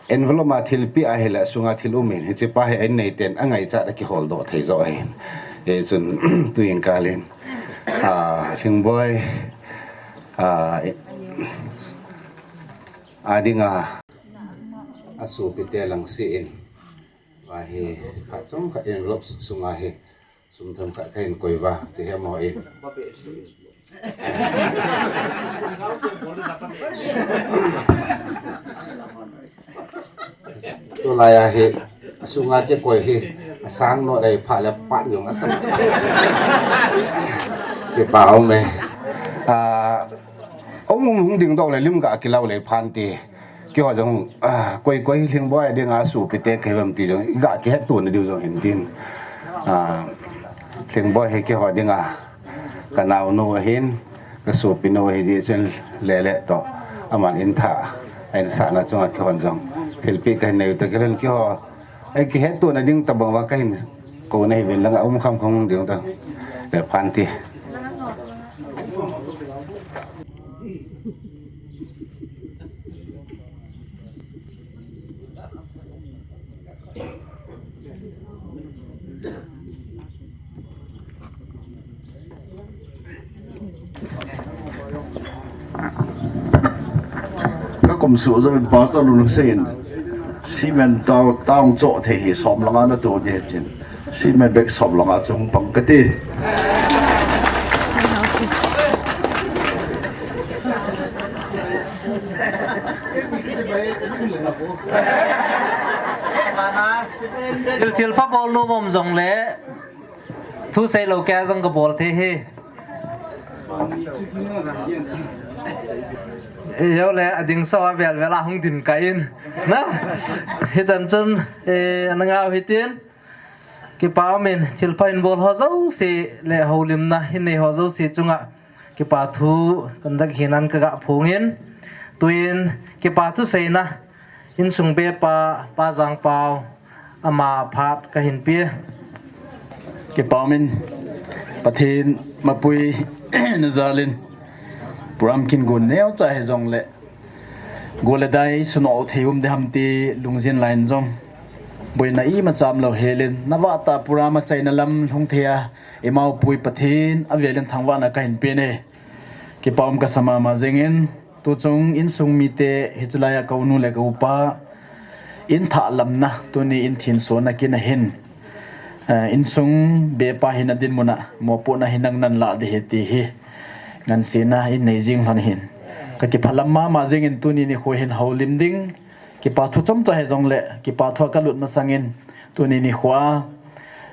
Envelope a thilpeh ahile, sunga thil um in, hichepa hi an neiten angaichat a kiholdoh thei joh ahin. Hichun tuin kalin, a, Lhingboi, a, adinga asopite lang seh in, ahi, phat chomkhat envelope sunga hi sum themkhat kahin koi uva, ti hi amaho in. Tulai a hi, sunga kikoi hi asang nom dei phat le pat jong atam. Kipa um e. A, um um hung dingdoh le lim ga kilau le phante. Keiho jong, a, koi koi Lhingboi dinga sopite kahi uvem ti jong iga kihetto na diu jong hin tin. A, Lhingboi hi keiho dinga kanaonu ahin, kasopinu ahi jeh chun Lelet toh aman in thah ahin sahna chunga keihon jong thilpeh kahin nei u toh kilhon keiho ei kihetto na ding tabang uva kahin kou nahi uvin, langa um kham kham ding ta le phante. Kakum suh jouvin Pastor Lunlhasei in cement tao, tao choh thei hi som langa natoh ding ahi tin, cement bag som langa chu hung pang kati. Thil, thilpha bol nom um jongle, thusei lou kei jong kabol thei hi. Ijole, ading sao avel vel a hung ding kah in. Na? Hichan chun, eh, ana ngah u hitin. Kipa um in, thilpha hin bol ho jouse le houlimna hin nei ho jouse chunga kipa thu kandak hinan kaga phongin. Tuin kipa thuseina insung bepa, Pa Jangpao, ama phat kahin pe. Kipa um in, Pathen mapui na jalin program kin gon neocha hijongle, go le dai sunoh thei um ding ham ti lungjin lai in jong boina imacha umlou helin, navah tah program achaina lam lhung thei a eima pui Pathen avelin thangvahna kahin pe e. Kipa um kasa mama jengin, tuchung insung mite, hiche laiya ka unu le ka upa in thah lamna, tuni in thin sona kin ahin, eh, insung bepa hin adinmun a mopohna hi nang nan lah ding ahi ti hi ngansena in nei jing lhon ahin, ka kiphalam mama jengin tuni nikho hin houlim ding kipa thu chomcha hijongle, kipa thu a kalut masangin tuni nikho a,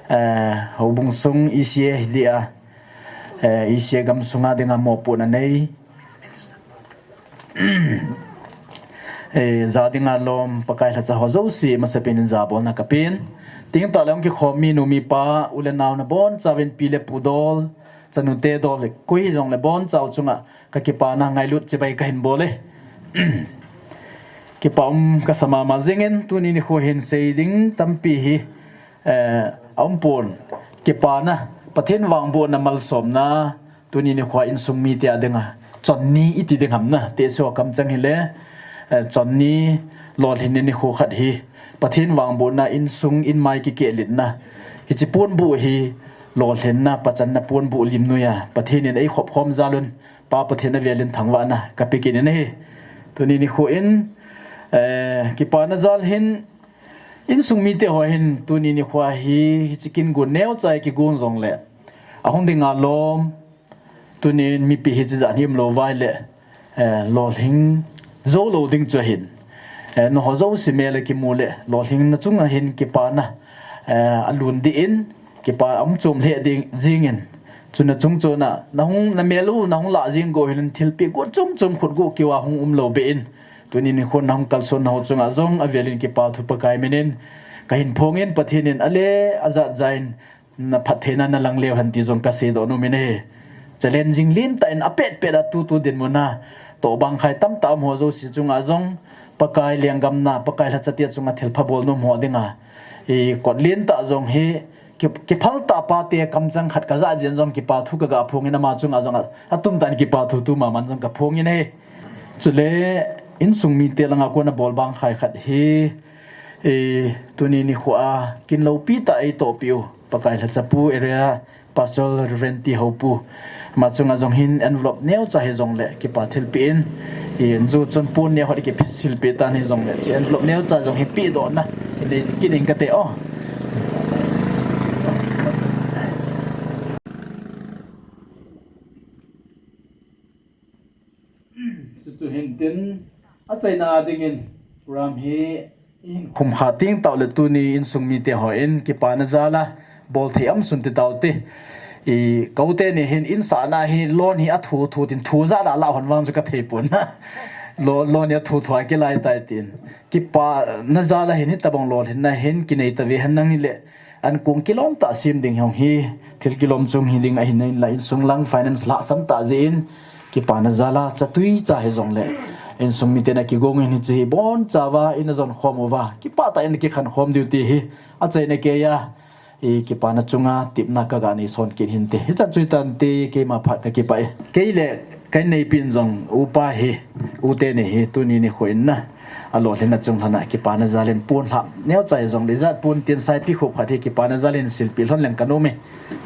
eh, houbung sung E C A hi dia, eh, E C A gamsunga dinga mopohna nei, eh, ja dinga lom, Pakai lhacha ho jouse masapen in jabolna kapen. Tingtah le hung kikhom minu mipa, u le nao nabonchauvin, pi le pu dol, chanute dol, koi hijongle bonchau chunga ka kipana ngailut chibai kahin bol e. Kipa um kasa mama jengin, tuni nikho hin sei ding tampi hi, eh, aumpon. Kipana, Pathen vangbohna malsomna, tuni nikho a insung mite a dinga chonni iti ding ham na, tehse ho kamchang hile, eh, chonni lolhinna nikho khat hi, Pathen vangbohna insung inmai kikehlitna, hiche ponbuh hi lolhinna, pachanna ponbuh lim noiya Pathen in eikhop khom jal un, Pa Pathen avelin thangvahna kape kit in ahi. Tuni nikho in, eh, kipana jal hin, insung mite ho hin tuni nikho hi, hiche kin gon neocha a kigon jongle, ahung dinga lom, Tunin mipi hi chijat hi umlou vai le, eh, lolhing jou lou ding chu ahin. Eh, nangho jouse mel a kimu le, lolhing na chunga hin kipana, eh, alun dih in, kipa aum chom lheh ding jingin. Chuna chung chuna, nahung na mel u, nahung lah jing go hin thilpeh gu chom chom khut gu kiva hung umlou be in. Tunin nikho nahung kalson nangho chunga jong avelin kipa thu Pakai minin kahin phongin Pathen in ale ajat jain na phattheina na lang leu hen ti jong kasei doh nom in ahi. Challenging lentah in apet pet a tutu dinmun a toh bang khai tamtah um ho jouse chunga jong Pakai lenggam na, Pakai lhacha te chunga thilpha bol nom ho dinga, i kot lentah jong hi ki, kiphal tah pa te kamchang khat kajah jeh in jong kipa thu kaga phongin ama chunga jong a, atum tah in kipa thu tuma man jong kaphongin ahi. Chule insung mite langa kona bol bang khai khat hi, eh, tuni nikho a kin loupi tah a eitoh peh u Pakai lhacha pu area Pastor Reverend T Houpu. Ama chunga jong hin envelope neocha hijongle kipa thilpeh in, eh, injo chun pon neo khat kisilpeh tan hijongle, chu envelope neocha jong hi pehdohna inei kit ing kate o. Chuchu hin tin, achaina dingin program hi ihin khum kha ting tau le tuni insung mite hon kipana jal a bol thei aum sun ti tau te. I, kote ni hin insahna hi loan hi athu thu tin thu jal a la hon vang chu kathei pon na. Lo, loan hi athu thu a kilai tai tin. Kipana jal a hin hitabang lolhinna hin kinei tave hen nang hile. Ankong kilom tah sem ding hung hi, thil kilom chung hi ding ahin, inla insung lang finance lhahsam tah jeh in, kipana jal a, chatui cha hijongle, insung miten akigong in hiche hi boncha uva, ina jon khom uva, kipah tah in kikhen khom diu ti hi, achaina keiya, i kipana chunga, tepna kaga nei son kit hinte. Hichan chu hitante, keima phat kakipah e. Kei le, Ka inneipi in jong upa hi, ute ni hi, tuni nikho in na, alolhinna chunglhang a kipana jal in pon lhah neocha hijongle ijat pon tin saipi khup khat hi kipana jal in silpeh lhon leng kanom e.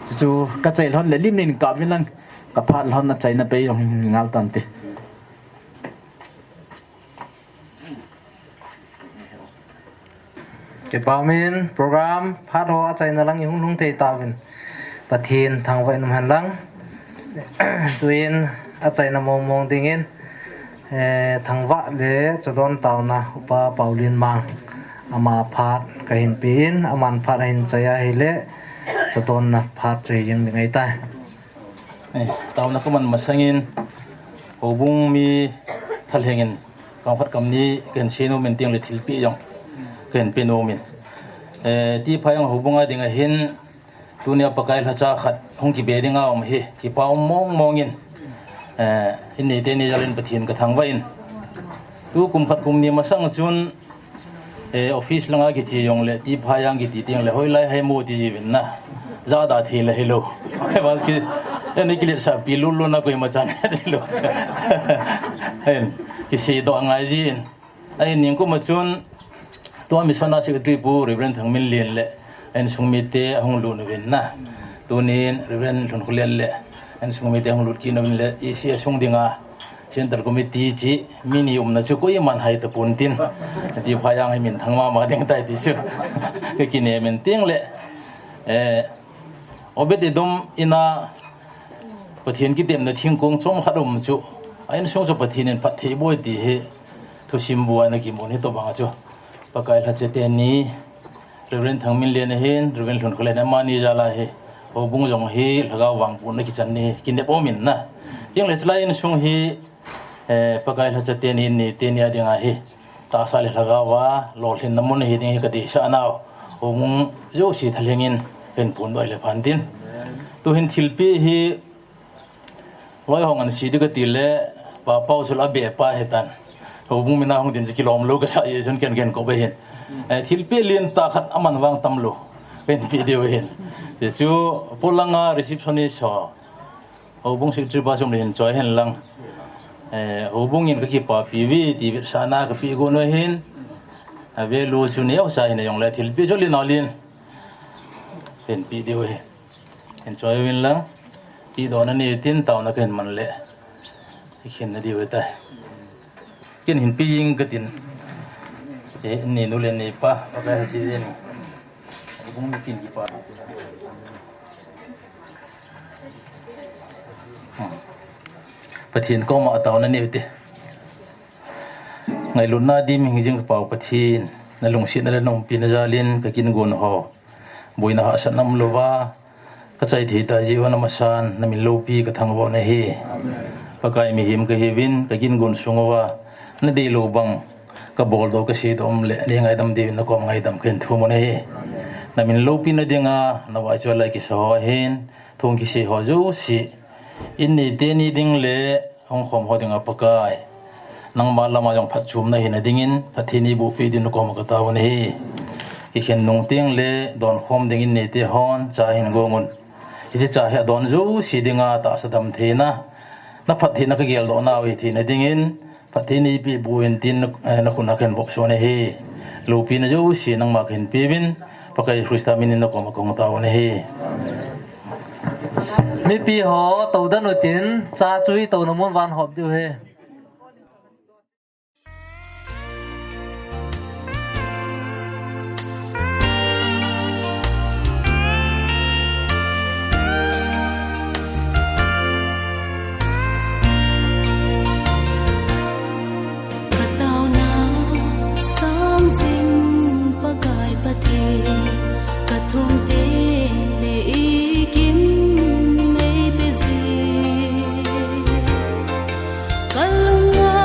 Chuchu kachai lhon le lim nin kap vin lang, kaphat lhon achaina pei jong ngal tante. Kipa umin program phat ho achaina lang ihung lhung thei tauvin. Pathen thangvah in um hen lang. Tuin achaina mong mong dingin, eh, thangvah le chadon taona Upa Paulin Mang ama phat kahin pe in, aman phat ahin chai ahile chadonna phat chu hi jing ding ahitai. Eh, taona kaman masangin, houbung mi thalheng in, kam khat kam ni kahin sei nom in teng le thilpeh jong kahin pe nom in. Eh, T. Phayang houbung a ding ahin, tunia Pakai lhacha khat hung kibe ding a um hi, kipa um mong mong in, eh, innei teni jal in Pathen kathangvah in. Tu kum khat kum ni masang chun, Eh, office langa kiche jongle, T. Phayang kiti teng le, hoilai hai mo ti jiuvin na. Jada thei le hilou. He bas ki, eni kiletsah pi lulu na koima chan hilou. Hen, kisei doh angai jin. Ahin ningkum a chun, tua mission a secretary pu Reverend Thangminlen le, insung mite ahung lut uvin na. Tunin Reverend Lhunkholen le, insung mite ahung lut kit uvin le, E C A sung dinga, Central Committee chi, mi ni umna chu koiman hai tapon tin. T. Phayang hi minthang mama ding tai ti chu. Ka kinem in teng le. Eh, Obed Edom in a Pathen kitepna thingkong chom khat um chu. A insung chu Pathen in phatthei boi ti hi thusim bua na kimun hi tobang a chu. Pakai lhacha teni. Reverend Thangminlen ahin, Reverend Lhunkholen amani jal a hi, houbung jong hi, lhagao vangbohna kichan ni, kinep um in na. Teng le chulai insung hi, eh, Pakai lhacha teni, ni teni a ding ahi. Tahsa le lhagao a, lolhinna mun hi ding hi kadeisah nau. Houbung jouse thalheng in, kahin pon doh le phan tin. Tuhin thilpeh hi, Loi hong an si di kati le, Pa Pau sul a be pa hitan. Houbung mina hung din si kilom lou kasa ye chun ken ken ko be hin. Eh, thilpeh lentah khat aman vang tam lou. Ken pe diu hin. Ti chu polanga receptionist ho. Houbung secretary pa chom le hin choi hen lang. Eh, houbung in kakipapi uve ti vetsahna kape got u hin. Avelou chu neocha hin jongle thilpeh chu len a len. Ken pe diu hin. Enjoy uvin lang. Pedohna nei tin taona kahin man le. Ikhen na diu tai. Ken hin pe jing katin. Che ni nu le ni pa, pa ka si jin. Bung ni kin ki pa. Pathen koma taona nei ute. Ngailutna dim hing jing ka Pa u Pathen, na lungsetna le na umpina jalin ka kin gon ho, boina hahsatna umlouva ka chai thei tah jeh uva na masan na min loupi ka thangvah u ahi. Pakai, mihem ka hiuvin ka kin gon sung uva na deilou bang ka boldoh ka seidoh um le nei ngaidam diuvin na koma ngaidam ka hin thum u ahi. Na min loupina dinga na vaichoi lai kisa ho ahin, thu kisei ho jouse in neite ni ding le hung khom ho dinga Pakai, nangma lama jong phatchomna hina dingin phatthei nei boh peh diuvin na koma ka tao u ahi. Kikhen nung teng le don khom dingin neite hon cha hin gong un. Hiche cha hi adon jouse dinga tahsa damtheina, na phattheina ka geldoh nau hi theina dingin phatthei nei peh boh in tin na, eh, na khut a ka hin vop soh u ahi. Loupina jouse nangma ka hin peuvin, Pakai Christa min in na koma ka hung tao u ahi. Mipi ho tou den utin, cha chu i touna mun uva hop diu ahi. Ka taona sang jing Pakai Pathen, ka thum teng le i kim nei pe jing. Ka lung a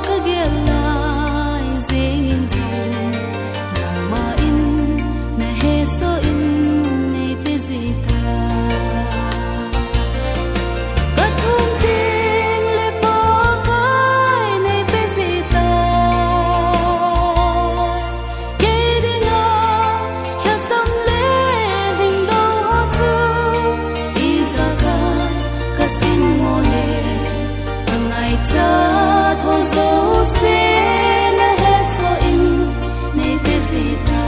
ka gel lai jeng in jong, nangma in na hesoh in nei pe jing tai. Ka thum teng le Pakai nei pe jing tai. Kei dinga lhasam le lhinglou ho chu ijakai ka sing mo le, ka ngaichat ho jouse na hesoh in nei pe jing tai.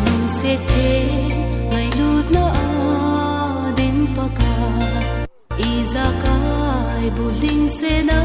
Lungset thei ngailutna a dim Pakai, ijakai bulhingsetna